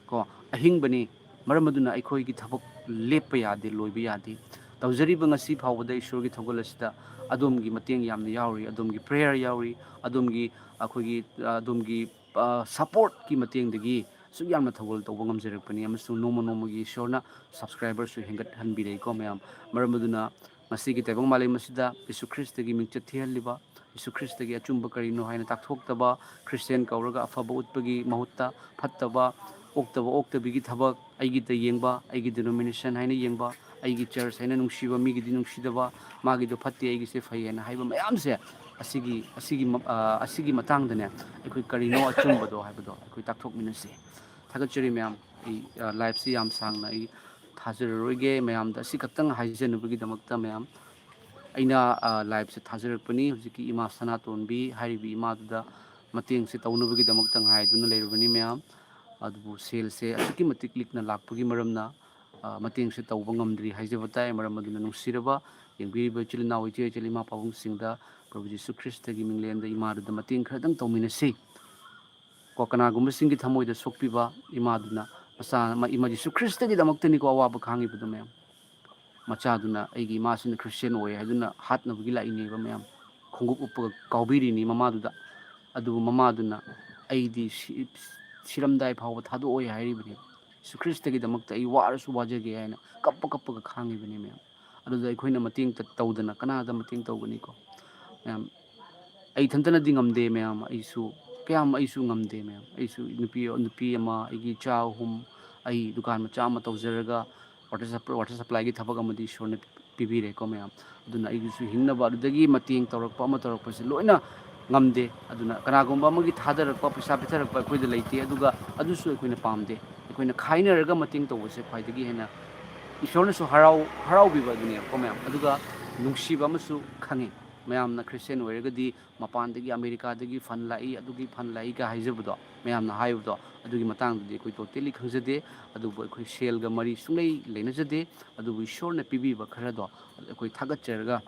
ꯀꯣ꯫ ꯑꯍꯤꯡꯕꯅꯤ, ꯃꯔꯝ ꯑꯗꯨꯅ ꯑꯩꯈꯣꯏꯒꯤ ꯊꯕꯛ ꯂꯦꯞꯄ ꯌꯥꯗꯦ, ꯂꯣꯏꯕ ꯌꯥꯗꯦ꯫ ꯇꯧꯖꯔꯤꯕ ꯉꯁꯤ ꯐꯥꯎꯕꯗ ꯏꯁꯣꯔꯒꯤ ꯊꯧꯒꯜ ꯑꯁꯤꯗ ꯑꯗꯣꯝꯒꯤ ꯃꯇꯦꯡ ꯌꯥꯝꯅ ꯌꯥꯎꯔꯤ, ꯑꯗꯣꯝꯒꯤ prayer ꯌꯥꯎꯔꯤ, ꯑꯗꯣꯝꯒꯤ, ꯑꯩꯈꯣꯏꯒꯤ, ꯑꯗꯣꯝꯒꯤ, ꯑ, supportꯀꯤ ꯃꯇꯦꯡꯗꯒꯤ ꯑꯁꯨꯛ ꯌꯥꯝꯅ ꯊꯧꯒꯜ ꯇꯧꯕ ꯉꯝꯖꯔꯛꯄꯅꯤ꯫ ꯑꯃꯁꯨꯡ ꯅꯣꯡꯃ ꯅꯣꯡꯃꯒꯤ ꯏꯁꯣꯔꯅ subscriberꯁꯨ ꯍꯦꯟꯒꯠꯍꯟꯕꯤꯔꯛꯏꯀꯣ ꯃꯌꯥꯝ꯫ ꯃꯔꯝ ꯑꯗꯨꯅ ꯉꯁꯤꯒꯤ ꯇꯥꯏꯕꯪ ꯃꯥꯂꯦꯝ ꯑꯁꯤꯗ ꯌꯤꯁꯨ ꯈ꯭ꯔꯤꯁꯇꯒꯤ ꯃꯤꯡꯆꯠ ꯊꯤꯍꯜꯂꯤꯕ, ꯌꯤꯁꯨ ꯈ꯭ꯔꯤꯁꯇꯒꯤ ꯑꯆꯨꯝꯕ ꯀꯔꯤꯅꯣ ꯍꯥꯏꯅ ꯇꯥꯛꯊꯣꯛꯇꯕ, ꯈ꯭ꯔꯤꯁꯇꯤꯌꯥꯟ ꯀꯧꯔꯒ ꯑꯐꯕ ꯎꯠꯄꯒꯤ ꯃꯍꯨꯠꯇ ꯐꯠꯇꯕ, ꯑꯣꯛꯇꯕ ꯑꯣꯛꯇꯕꯤꯒꯤ ꯊꯕꯛ, ꯑꯩꯒꯤꯗ ꯌꯦꯡꯕ, ꯑꯩꯒꯤ denomination ꯍꯥꯏꯅ ꯌꯦꯡꯕ, ꯑꯩꯒꯤ church ꯍꯥꯏꯅ ꯅꯨꯡꯁꯤꯕ, ꯃꯤꯒꯤꯗꯤ ꯅꯨꯡꯁꯤꯗꯕ, ꯃꯥꯒꯤꯗꯣ ꯐꯠꯇꯦ, ꯑꯩꯒꯤꯁꯦ ꯐꯩ ꯍꯥꯏꯅ ꯍꯥꯏꯕ ꯃꯌꯥꯝꯁꯦ, ꯑꯁꯤꯒꯤ, ꯑꯁꯤꯒꯤ ꯃ-, ꯑ, ꯑꯁꯤꯒꯤ ꯃꯇꯥꯡꯗꯅꯦ, ꯑꯩꯈꯣꯏ ꯀꯔꯤꯅꯣ ꯑꯆꯨꯝꯕꯗꯣ ꯍꯥꯏꯕꯗꯣ ꯑꯩꯈꯣꯏ ꯇꯥꯛꯊꯣꯛꯃꯤꯟꯅꯁꯤ꯫ ꯊꯥꯒꯠꯆꯔꯤ ꯃꯌꯥꯝ꯫ ꯑꯩ, ꯑ, liveꯁꯤ ꯌꯥꯝ ꯁꯥꯡꯅ ꯑꯩ ꯊꯥꯖꯔꯔꯣꯏꯒꯦ꯫ ꯃꯌꯥꯝꯗ ꯑꯁꯤ ꯈꯛꯇꯪ ꯍꯥꯏꯖꯅꯕꯒꯤꯗꯃꯛꯇ ꯃꯌꯥꯝ ꯑꯩꯅ ꯂꯥꯏꯞꯁꯦ ꯊꯥꯖꯔꯛꯄꯅꯤ꯫ ꯍꯧꯖꯤꯛꯀꯤ ꯏꯃꯥ ꯁꯅꯥꯇꯣꯟꯕꯤ ꯍꯥꯏꯔꯤꯕ ꯏꯃꯥꯗꯨꯗ ꯃꯇꯦꯡꯁꯦ ꯇꯧꯅꯕꯒꯤꯗꯃꯛꯇ ꯉꯥꯏꯗꯨꯅ ꯂꯩꯔꯕꯅꯤ ꯃꯌꯥꯝ꯫ ꯑꯗꯨꯕꯨ ꯁꯦꯜꯁꯦ ꯑꯁꯨꯛꯀꯤ ꯃꯇꯤꯛ ꯂꯤꯛꯅ ꯂꯥꯛꯄꯒꯤ ꯃꯔꯝꯅ ꯃꯇꯦꯡꯁꯦ ꯇꯧꯕ ꯉꯝꯗ꯭ꯔꯤ ꯍꯥꯏꯖꯕ ꯇꯥꯏ꯫ ꯃꯔꯝ ꯑꯗꯨꯅ ꯅꯨꯡꯁꯤꯔꯕ ꯌꯦꯡꯕꯤꯔꯤꯕ ꯏꯆꯤꯜ ꯏꯅꯥꯎ, ꯏꯆꯦ ꯏꯆꯜ, ꯏꯃꯥ ꯄꯥꯕꯨꯡꯁꯤꯡꯗ ꯄ꯭ꯔꯚꯨ ꯖꯤꯁꯨ ꯈ꯭ꯔꯤꯁꯇꯒꯤ ꯃꯤꯡꯂꯦꯟꯗ ꯏꯃꯥꯗꯨꯗ ꯃꯇꯦꯡ ꯈꯔꯗꯪ ꯇꯧꯃꯤꯟꯅꯁꯤ꯫ ꯀꯣ, ꯀꯅꯥꯒꯨꯝꯕꯁꯤꯡꯒꯤ ꯊꯃꯣꯏꯗ ꯁꯣꯛꯄꯤꯕ ꯏꯃꯥꯗꯨꯅ ꯃꯆꯥ ꯑꯃ, ꯏꯃꯥ ꯖꯤꯁꯨ ꯈ꯭ꯔꯤꯁꯇꯒꯤꯗꯃꯛꯇꯅꯤꯀꯣ ꯑꯋꯥꯕ ꯈꯥꯡꯉꯤꯕꯗꯣ ꯃꯌꯥꯝ꯫ ꯃꯆꯥꯗꯨꯅ ꯑꯩꯒꯤ ꯏꯃꯥꯁꯤꯅ ꯈ꯭ꯔꯤꯁꯇꯤꯌꯥꯟ ꯑꯣꯏ ꯍꯥꯏꯗꯨꯅ ꯍꯥꯠꯅꯕꯒꯤ ꯂꯥꯛꯏꯅꯦꯕ ꯃꯌꯥꯝ꯫ ꯈꯣꯡꯎꯞ ꯎꯞꯄꯒ ꯀꯥꯎꯕꯤꯔꯤꯅꯤ ꯃꯃꯥꯗꯨꯗ꯫ ꯑꯗꯨꯕꯨ ꯃꯃꯥꯗꯨꯅ "ꯑꯩꯗꯤ ꯁꯤ-, ꯁꯤꯔꯝꯗꯥꯏ ꯐꯥꯎꯕ ꯊꯥꯗꯣꯛꯑꯣꯏ" ꯍꯥꯏꯔꯤꯕꯅꯦꯕ꯫ "ꯖꯤꯁꯨ ꯈ꯭ꯔꯤꯁꯇꯒꯤꯗꯃꯛꯇ ꯑꯩ ꯋꯥꯔꯁꯨ ꯋꯥꯖꯒꯦ" ꯍꯥꯏꯅ ꯀꯞꯄ ꯀꯞꯄꯒ ꯈꯥꯡꯉꯤꯕꯅꯤ ꯃꯌꯥꯝ꯫ ꯑꯗꯨꯗ ꯑꯩꯈꯣꯏꯅ ꯃꯇꯦꯡ ꯇ-, ꯇꯧꯗꯅ ꯀꯅꯥꯗ ꯃꯇꯦꯡ ꯇꯧꯒꯅꯤꯀꯣ? ꯃꯌꯥꯝ, ꯑꯩ ꯏꯊꯟꯇꯅꯗꯤ ꯉꯝꯗꯦ ꯃꯌꯥꯝ, ꯑꯩꯁꯨ, ꯀꯌꯥꯝ ꯑꯩꯁꯨ ꯉꯝꯗꯦ ꯃꯌꯥꯝ꯫ ꯑꯩꯁꯨ ꯅꯨꯄꯤ, ꯅꯨꯄꯤ ꯑꯃ, ꯑꯩꯒꯤ ꯏꯆꯥ ꯑꯍꯨꯝ, ꯑꯩ ꯗꯨꯀꯥꯟ ꯃꯆꯥ ꯑꯃ ꯇꯧꯖꯔꯒ water sup-, water supplyꯒꯤ ꯊꯕꯛ ꯑꯃꯗꯤ ꯏꯁꯣꯔꯅ ꯄꯤꯕꯤꯔꯦꯀꯣ ꯃꯌꯥꯝ꯫ ꯑꯗꯨꯅ ꯑꯩꯒꯤꯁꯨ ꯍꯤꯡꯅꯕ ꯑꯗꯨꯗꯒꯤ ꯃꯇꯦꯡ ꯇꯧꯔꯛꯄ ꯑꯃ ꯇꯧꯔꯛꯄꯁꯦ ꯂꯣꯏꯅ ꯉꯝꯗꯦ꯫ ꯑꯗꯨꯅ ꯀꯅꯥꯒꯨꯝꯕ ꯑꯃꯒꯤ ꯊꯥꯗꯔꯛꯄ, ꯄꯩꯁꯥ ꯄꯤꯊꯔꯛꯄ ꯑꯩꯈꯣꯏꯗ ꯂꯩꯇꯦ, ꯑꯗꯨꯒ ꯑꯗꯨꯁꯨ ꯑꯩꯈꯣꯏꯅ ꯄꯥꯝꯗꯦ꯫ ꯑꯩꯈꯣꯏꯅ ꯈꯥꯏꯅꯔꯒ ꯃꯇꯦꯡ ꯇꯧꯕꯁꯦ ꯈ꯭ꯋꯥꯏꯗꯒꯤ ꯍꯦꯟꯅ ꯏꯁꯣꯔꯅꯁꯨ ꯍꯔꯥꯎ-, ꯍꯔꯥꯎꯕꯤꯕ ꯑꯗꯨꯅꯦꯕꯀꯣ ꯃꯌꯥꯝ꯫ ꯑꯗꯨꯒ ꯅꯨꯡꯁꯤꯕ ꯑꯃꯁꯨ ꯈꯪꯉꯤ꯫ ꯃꯌꯥꯝꯅ ꯈ꯭ꯔꯤꯁꯇꯤꯌꯥꯟ ꯑꯣꯏꯔꯒꯗꯤ ꯃꯄꯥꯟꯗꯒꯤ, ꯑꯃꯦꯔꯤꯀꯥꯗꯒꯤ ꯐꯟ ꯂꯥꯛꯏ, ꯑꯗꯨꯒꯤ ꯐꯟ ꯂꯥꯛꯏꯒ ꯍꯥꯏꯖꯕꯗꯣ, ꯃꯌꯥꯝꯅ ꯍꯥꯏꯕꯗꯣ, ꯑꯗꯨꯒꯤ ꯃꯇꯥꯡꯗꯗꯤ ꯑꯩꯈꯣꯏ totally ꯈꯪꯖꯗꯦ꯫ ꯑꯗꯨꯕꯨ ꯑꯩꯈꯣꯏ ꯁꯦꯜꯒ ꯃꯔꯤ ꯁꯨꯡꯂꯩ ꯂꯩꯅꯖꯗꯦ꯫ ꯑꯗꯨꯕꯨ ꯏꯁꯣꯔꯅ ꯄꯤꯕꯤꯕ ꯈꯔꯗꯣ ꯑꯩꯈꯣꯏ ꯊꯥꯒꯠꯆꯔꯒ,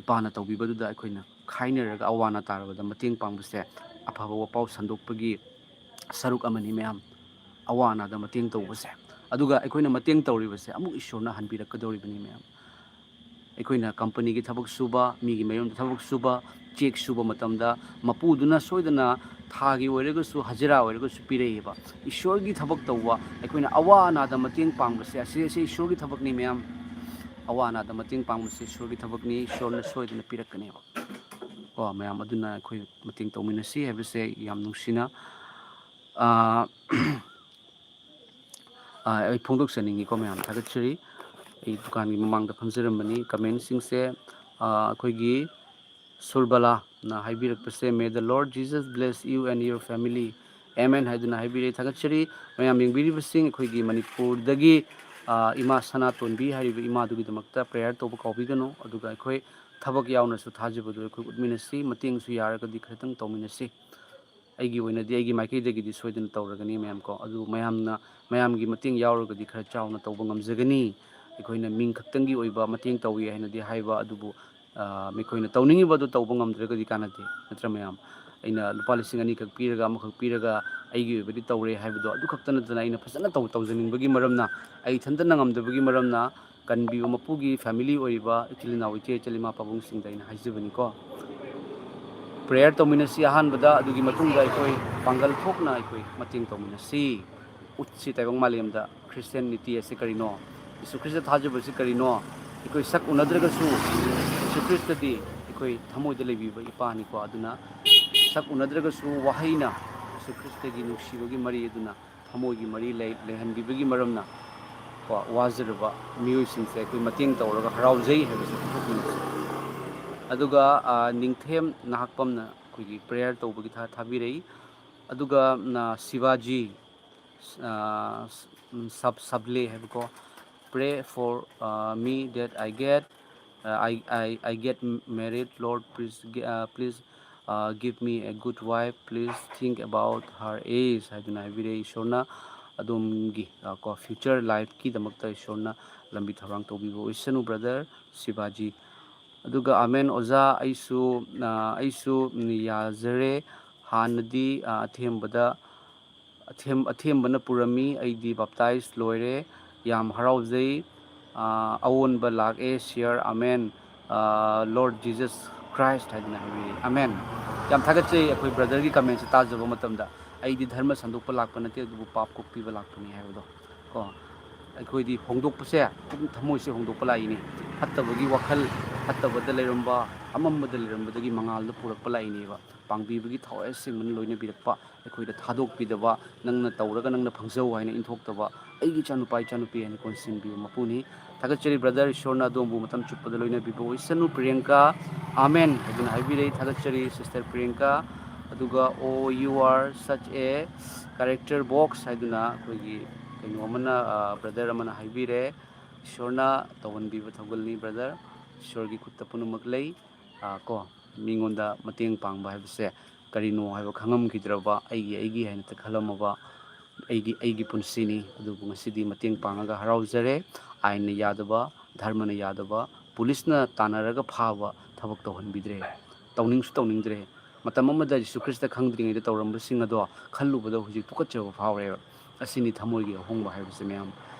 ꯏꯄꯥꯅ ꯇꯧꯕꯤꯕꯗꯨꯗ ꯑꯩꯈꯣꯏꯅ ꯈꯥꯏꯅꯔꯒ ꯑꯋꯥ ꯑꯅꯥ ꯇꯥꯔꯕꯗ ꯃꯇꯦꯡ ꯄꯥꯡꯕꯁꯦ ꯑꯐꯕ ꯋꯥꯄꯥꯎ ꯁꯟꯗꯣꯛꯄꯒꯤ ꯁꯔꯨꯛ ꯑꯃꯅꯤ ꯃꯌꯥꯝ, ꯑꯋꯥ ꯑꯅꯥꯗ ꯃꯇꯦꯡ ꯇꯧꯕꯁꯦ꯫ ꯑꯗꯨꯒ ꯑꯩꯈꯣꯏꯅ ꯃꯇꯦꯡ ꯇꯧꯔꯤꯕꯁꯦ ꯑꯃꯨꯛ ꯏꯁꯣꯔꯅ ꯍꯟꯕꯤꯔꯛꯀꯗꯧꯔꯤꯕꯅꯤ ꯃꯌꯥꯝ꯫ ꯑꯩꯈꯣꯏꯅ ꯀꯝꯄꯅꯤꯒꯤ ꯊꯕꯛ ꯁꯨꯕ, ꯃꯤꯒꯤ ꯃꯌꯨꯝꯗ ꯊꯕꯛ ꯁꯨꯕ, ꯆꯦꯛ ꯁꯨꯕ ꯃꯇꯝꯗ ꯃꯄꯨꯗꯨꯅ ꯁꯣꯏꯗꯅ ꯊꯥꯒꯤ ꯑꯣꯏꯔꯒꯁꯨ, ꯍꯖꯤꯔꯥ ꯑꯣꯏꯔꯒꯁꯨ ꯄꯤꯔꯛꯏꯕ꯫ ꯏꯁꯣꯔꯒꯤ ꯊꯕꯛ ꯇꯧꯕ, ꯑꯩꯈꯣꯏꯅ ꯑꯋꯥ ꯑꯅꯥꯗ ꯃꯇꯦꯡ ꯄꯥꯡꯕꯁꯦ, ꯑꯁꯤ, ꯑꯁꯤ ꯏꯁꯣꯔꯒꯤ ꯊꯕꯛꯅꯤ ꯃꯌꯥꯝ꯫ ꯑꯋꯥ ꯑꯅꯥꯗ ꯃꯇꯦꯡ ꯄꯥꯡꯕꯁꯦ ꯏꯁꯣꯔꯒꯤ ꯊꯕꯛꯅꯤ, ꯏꯁꯣꯔꯅ ꯁꯣꯏꯗꯅ ꯄꯤꯔꯛꯀꯅꯦꯕ꯫ ꯀꯣ ꯃꯌꯥꯝ, ꯑꯗꯨꯅ ꯑꯩꯈꯣꯏ ꯃꯇꯦꯡ ꯇꯧꯃꯤꯟꯅꯁꯤ ꯍꯥꯏꯕꯁꯦ ꯌꯥꯝ ꯅꯨꯡꯁꯤꯅ, ꯑꯥ, ꯑꯥ, ꯑꯩ ꯐꯣꯡꯗꯣꯛꯆꯅꯤꯡꯉꯤꯀꯣ ꯃꯌꯥꯝ꯫ ꯊꯥꯒꯠꯆꯔꯤ꯫ ꯑꯩ ꯗꯨꯀꯥꯟꯒꯤ ꯃꯃꯥꯡꯗ ꯐꯝꯖꯔꯝꯕꯅꯤ꯫ ꯀꯃꯦꯟꯁꯤꯡꯁꯦ, ꯑꯥ, ꯑꯩꯈꯣꯏꯒꯤ ꯁꯨꯔꯕꯂꯥꯅ ꯍꯥꯏꯕꯤꯔꯛꯄꯁꯦ, "May the Lord Jesus bless you and your family꯫ ꯑꯦꯃꯦꯟ ꯍꯥꯏꯗꯨꯅ ꯍꯥꯏꯕꯤꯔꯦ꯫ ꯊꯥꯒꯠꯆꯔꯤ꯫ ꯃꯌꯥꯝ ꯌꯦꯡꯕꯤꯔꯤꯕꯁꯤꯡ, ꯑꯩꯈꯣꯏꯒꯤ ꯃꯅꯤꯄꯨꯔꯗꯒꯤ, ꯑ, ꯏꯃꯥ ꯁꯅꯥꯇꯣꯟꯕꯤ ꯍꯥꯏꯔꯤꯕ ꯏꯃꯥꯗꯨꯒꯤꯗꯃꯛꯇ prayer ꯇꯧꯕ ꯀꯥꯎꯕꯤꯒꯅꯨ꯫ ꯑꯗꯨꯒ ꯑꯩꯈꯣꯏ ꯊꯕꯛ ꯌꯥꯎꯅꯁꯨ ꯊꯥꯖꯕꯗꯨ ꯑꯩꯈꯣꯏ ꯎꯠꯃꯤꯟꯅꯁꯤ, ꯃꯇꯦꯡꯁꯨ ꯌꯥꯔꯒꯗꯤ ꯈꯔꯇꯪ ꯇꯧꯃꯤꯟꯅꯁꯤ꯫ ꯑꯩꯒꯤ ꯑꯣꯏꯅꯗꯤ ꯑꯩꯒꯤ ꯃꯥꯏꯀꯩꯗꯒꯤꯗꯤ ꯁꯣꯏꯗꯅ ꯇꯧꯔꯒꯅꯤ ꯃꯌꯥꯝ ꯀꯣ꯫ ꯑꯗꯨ ꯃꯌꯥꯝꯅ, ꯃꯌꯥꯝꯒꯤ ꯃꯇꯦꯡ ꯌꯥꯎꯔꯒꯗꯤ ꯈꯔ ꯆꯥꯎꯅ ꯇꯧꯕ ꯉꯝꯖꯒꯅꯤ꯫ ꯑꯩꯈꯣꯏꯅ ꯃꯤꯡ ꯈꯛꯇꯪꯒꯤ ꯑꯣꯏꯕ ꯃꯇꯦꯡ ꯇꯧꯏ ꯍꯥꯏꯅꯗꯤ ꯍꯥꯏꯕ ꯑꯗꯨꯕꯨ, ꯑ, ꯑꯩꯈꯣꯏꯅ ꯇꯧꯅꯤꯡꯉꯤꯕ ꯑꯗꯨ ꯇꯧꯕ ꯉꯝꯗ꯭ꯔꯒꯗꯤ ꯀꯥꯟꯅꯗꯦ, ꯅꯠꯇ꯭ꯔꯥ ꯃꯌꯥꯝ? ꯑꯩꯅ ꯂꯨꯄꯥ ꯂꯤꯁꯤꯡ ꯑꯅꯤꯈꯛ ꯄꯤꯔꯒ, ꯑꯃꯈꯛ ꯄꯤꯔꯒ ꯑꯩꯒꯤ ꯑꯣꯏꯕꯗꯤ ꯇꯧꯔꯦ ꯍꯥꯏꯕꯗꯣ ꯑꯗꯨ ꯈꯛꯇ ꯅꯠꯇꯅ ꯑꯩꯅ ꯐꯖꯅ ꯇꯧ-, ꯇꯧꯖꯅꯤꯡꯕꯒꯤ ꯃꯔꯝꯅ, ꯑꯩ ꯏꯊꯟꯇꯅ ꯉꯝꯗꯕꯒꯤ ꯃꯔꯝꯅ, ꯀꯟꯕꯤꯕ ꯃꯄꯨꯒꯤ family ꯑꯣꯏꯔꯤꯕ ꯏꯆꯤꯜ ꯏꯅꯥꯎ, ꯏꯆꯦ ꯏꯆꯜ, ꯏꯃꯥ ꯄꯥꯕꯨꯡꯁꯤꯡꯗ ꯑꯩꯅ ꯍꯥꯏꯖꯕꯅꯤꯀꯣ꯫ Prayer ꯇꯧꯃꯤꯟꯅꯁꯤ ꯑꯍꯥꯟꯕꯗ, ꯑꯗꯨꯒꯤ ꯃꯇꯨꯡꯗ ꯑꯩꯈꯣꯏ ꯄꯥꯡꯒꯜ ꯊꯣꯛꯅ ꯑꯩꯈꯣꯏ ꯃꯇꯦꯡ ꯇꯧꯃꯤꯟꯅꯁꯤ꯫ ꯎꯠꯁꯤ ꯇꯥꯏꯕꯪ ꯃꯥꯂꯦꯝꯗ Christianity ꯑꯁꯤ ꯀꯔꯤꯅꯣ? ꯌꯤꯁꯨ ꯈ꯭ꯔꯤꯁꯇ ꯊꯥꯖꯕꯁꯤ ꯀꯔꯤꯅꯣ? ꯑꯩꯈꯣꯏ ꯁꯛ ꯎꯅꯗ꯭ꯔꯒꯁꯨ ꯌꯤꯁꯨ ꯈ꯭ꯔꯤꯁꯇꯗꯤ ꯑꯩꯈꯣꯏ ꯊꯃꯣꯏꯗ ꯂꯩꯕꯤꯕ ꯏꯄꯥꯅꯤꯀꯣ꯫ ꯑꯗꯨꯅ ꯁꯛ ꯎꯅꯗ꯭ꯔꯒꯁꯨ ꯋꯥꯍꯩꯅ ꯌꯤꯁꯨ ꯈ꯭ꯔꯤꯁꯇꯒꯤ ꯅꯨꯡꯁꯤꯕꯒꯤ ꯃꯔꯤ ꯑꯗꯨꯅ ꯊꯃꯣꯏꯒꯤ ꯃꯔꯤ ꯂꯩ-, ꯂꯩꯍꯟꯕꯤꯕꯒꯤ ꯃꯔꯝꯅ ꯀꯣ, ꯋꯥꯖꯔꯕ ꯃꯤꯑꯣꯏꯁꯤꯡꯁꯦ ꯑꯩꯈꯣꯏ ꯃꯇꯦꯡ ꯇꯧꯔꯒ ꯍꯔꯥꯎꯖꯩ ꯍꯥꯏꯕꯁꯦ ꯐꯣꯡꯗꯣꯛꯃꯤꯟꯅꯁꯤ꯫ ꯑꯗꯨꯒ, ꯑ, ꯅꯤꯡꯊꯦꯝ ꯅꯍꯥꯛꯄꯝꯅ ꯑꯩꯈꯣꯏꯒꯤ prayer ꯇꯧꯕꯒꯤ ꯊꯥ-, ꯊꯥꯕꯤꯔꯛꯏ꯫ ꯑꯗꯨꯒ, ꯑ, ꯁꯤꯕꯥꯖꯤ, ꯑ, ꯁ-, ꯎꯝ, ꯁꯕ-, ꯁꯕꯂꯦ ꯍꯥꯏꯕꯀꯣ, "Pray for, uh, me that I get, uh, I, I, I get married, Lord, please, gi-, uh, please, uh, give me a good wife, please think about her age" ꯍꯥꯏꯗꯨꯅ ꯍꯥꯏꯕꯤꯔꯛꯏ꯫ ꯏꯁꯣꯔꯅ ꯑꯗꯣꯝꯒꯤ, ꯑ, ꯀꯣ, future lifeꯀꯤꯗꯃꯛꯇ ꯏꯁꯣꯔꯅ ꯂꯝꯕꯤ ꯊꯧꯔꯥꯡ ꯇꯧꯕꯤꯕ ꯑꯣꯏꯁꯅꯨ, brother ꯁꯤꯕꯥꯖꯤ꯫ ꯑꯗꯨꯒ ꯑꯃꯦꯟ ꯑꯣꯖꯥ, ꯑꯩꯁꯨ, ꯑ, ꯑꯩꯁꯨ, ꯎꯝ, ꯌꯥꯖꯔꯦ꯫ ꯍꯥꯟꯅꯗꯤ, ꯑ, ꯑꯊꯦꯝꯕꯗ, ꯑꯊꯦꯝ-, ꯑꯊꯦꯝꯕꯅ ꯄꯨꯔꯝꯃꯤ, ꯑꯩꯗꯤ baptize ꯂꯣꯏꯔꯦ꯫ ꯌꯥꯝ ꯍꯔꯥꯎꯖꯩ꯫ ꯑ, ꯑꯑꯣꯟꯕ ꯂꯥꯛꯑꯦ, share, ꯑꯃꯦꯟ꯫ ꯑ, Lord Jesus Christ ꯍꯥꯏꯗꯅ ꯍꯥꯏꯕꯤꯔꯤ꯫ ꯑꯃꯦꯟ꯫ ꯌꯥꯝ ꯊꯥꯒꯠꯆꯩ ꯑꯩꯈꯣꯏ brotherꯒꯤ commentꯁꯦ ꯇꯥꯖꯕ ꯃꯇꯝꯗ꯫ "ꯑꯩꯗꯤ ꯙꯔꯃ ꯁꯟꯗꯣꯛꯄ ꯂꯥꯛꯄ ꯅꯠꯇꯦ, ꯑꯗꯨꯕꯨ ꯄꯥꯞ ꯀꯣꯛꯄꯤꯕ ꯂꯥꯛꯄꯅꯤ" ꯍꯥꯏꯕꯗꯣ ꯀꯣ꯫ ꯑꯩꯈꯣꯏꯗꯤ ꯍꯣꯡꯗꯣꯛꯄꯁꯦ ꯑꯗꯨꯝ ꯊꯃꯣꯏꯁꯦ ꯍꯣꯡꯗꯣꯛꯄ ꯂꯥꯛꯏꯅꯤ꯫ ꯐꯠꯇꯕꯒꯤ ꯋꯥꯈꯜ, ꯐꯠꯇꯕꯗ ꯂꯩꯔꯝꯕ, ꯑꯃꯝꯕꯗ ꯂꯩꯔꯝꯕꯗꯒꯤ ꯃꯉꯥꯜꯗ ꯄꯨꯔꯛꯄ ꯂꯥꯛꯏꯅꯦꯕ꯫ ꯄꯥꯡꯕꯤꯕꯒꯤ ꯊꯋꯥꯏ ꯑꯁꯦꯡꯕꯅ ꯂꯣꯏꯅꯕꯤꯔꯛꯄ, ꯑꯩꯈꯣꯏꯗ ꯊꯥꯗꯣꯛꯄꯤꯗꯕ, "ꯅꯪꯅ ꯇꯧꯔꯒ ꯅꯪꯅ ꯐꯪꯖꯧ" ꯍꯥꯏꯅ ꯏꯟꯊꯣꯛꯇꯕ, "ꯑꯩꯒꯤ ꯏꯆꯥꯅꯨꯄꯥ, ꯏꯆꯥꯅꯨꯄꯤ" ꯍꯥꯏꯅ ꯀꯣꯟꯁꯤꯟꯕꯤꯕ ꯃꯄꯨꯅꯤ꯫ ꯊꯥꯒꯠꯆꯔꯤ brother, ꯏꯁꯣꯔꯅ ꯑꯗꯣꯝꯕꯨ ꯃꯇꯝ ꯆꯨꯞꯄꯗ ꯂꯣꯏꯅꯕꯤꯕ ꯑꯣꯏꯁꯅꯨ꯫ ꯄ꯭ꯔꯤꯌꯦꯡꯀꯥ, "ꯑꯃꯦꯟ" ꯍꯥꯏꯗꯨꯅ ꯍꯥꯏꯕꯤꯔꯛꯏ꯫ ꯊꯥꯒꯠꯆꯔꯤ sister ꯄ꯭ꯔꯤꯌꯦꯡꯀꯥ꯫ ꯑꯗꯨꯒ "Oh, you are such a character box" ꯍꯥꯏꯗꯨꯅ ꯑꯩꯈꯣꯏꯒꯤ ꯀꯩꯅꯣ ꯑꯃꯅ, ꯕ꯭ꯔꯗꯔ ꯑꯃꯅ ꯍꯥꯏꯕꯤꯔꯦ꯫ ꯏꯁꯣꯔꯅ ꯇꯧꯍꯟꯕꯤꯕ ꯊꯧꯒꯜꯅꯤ ꯕ꯭ꯔꯗꯔ꯫ ꯏꯁꯣꯔꯒꯤ ꯈꯨꯠꯇ ꯄꯨꯝꯅꯃꯛ ꯂꯩ꯫ ꯑ, ꯀꯣ, ꯃꯤꯉꯣꯟꯗ ꯃꯇꯦꯡ ꯄꯥꯡꯕ ꯍꯥꯏꯕꯁꯦ ꯀꯔꯤꯅꯣ ꯍꯥꯏꯕ ꯈꯪꯉꯝꯈꯤꯗ꯭ꯔꯕ, ꯑꯩꯒꯤ, ꯑꯩꯒꯤ ꯍꯥꯏꯅ ꯈꯜꯂꯝꯃꯕ ꯑꯩꯒꯤ, ꯑꯩꯒꯤ ꯄꯨꯟꯁꯤꯅꯤ꯫ ꯑꯗꯨꯕꯨ ꯉꯁꯤꯗꯤ ꯃꯇꯦꯡ ꯄꯥꯡꯉꯒ ꯍꯔꯥꯎꯖꯔꯦ꯫ ꯑꯥꯏꯟꯅ ꯌꯥꯗꯕ, ꯙꯔꯃꯅ ꯌꯥꯗꯕ, ꯄꯨꯂꯤꯁꯅ ꯇꯥꯟꯅꯔꯒ ꯐꯥꯕ ꯊꯕꯛ ꯇꯧꯍꯟꯕꯤꯗ꯭ꯔꯦ꯫ ꯇꯧꯅꯤꯡꯁꯨ ꯇꯧꯅꯤꯡꯗ꯭ꯔꯦ꯫ ꯃꯇꯝ ꯑꯃꯗ ꯖꯤꯁꯨ ꯈ꯭ꯔꯤꯁꯇ ꯈꯪꯗ꯭ꯔꯤꯉꯩꯗ ꯇꯧꯔꯝꯕꯁꯤꯡ ꯑꯗꯣ ꯈꯜꯂꯨꯕꯗ ꯍꯧꯖꯤꯛ ꯇꯨꯀꯠꯆꯕ ꯐꯥꯎꯔꯦꯕ꯫ ꯑꯁꯤꯅꯤ ꯊꯃꯣꯏꯒꯤ ꯑꯍꯣꯡꯕ ꯍꯥꯏꯕꯁꯦ, ꯃꯌꯥꯝ꯫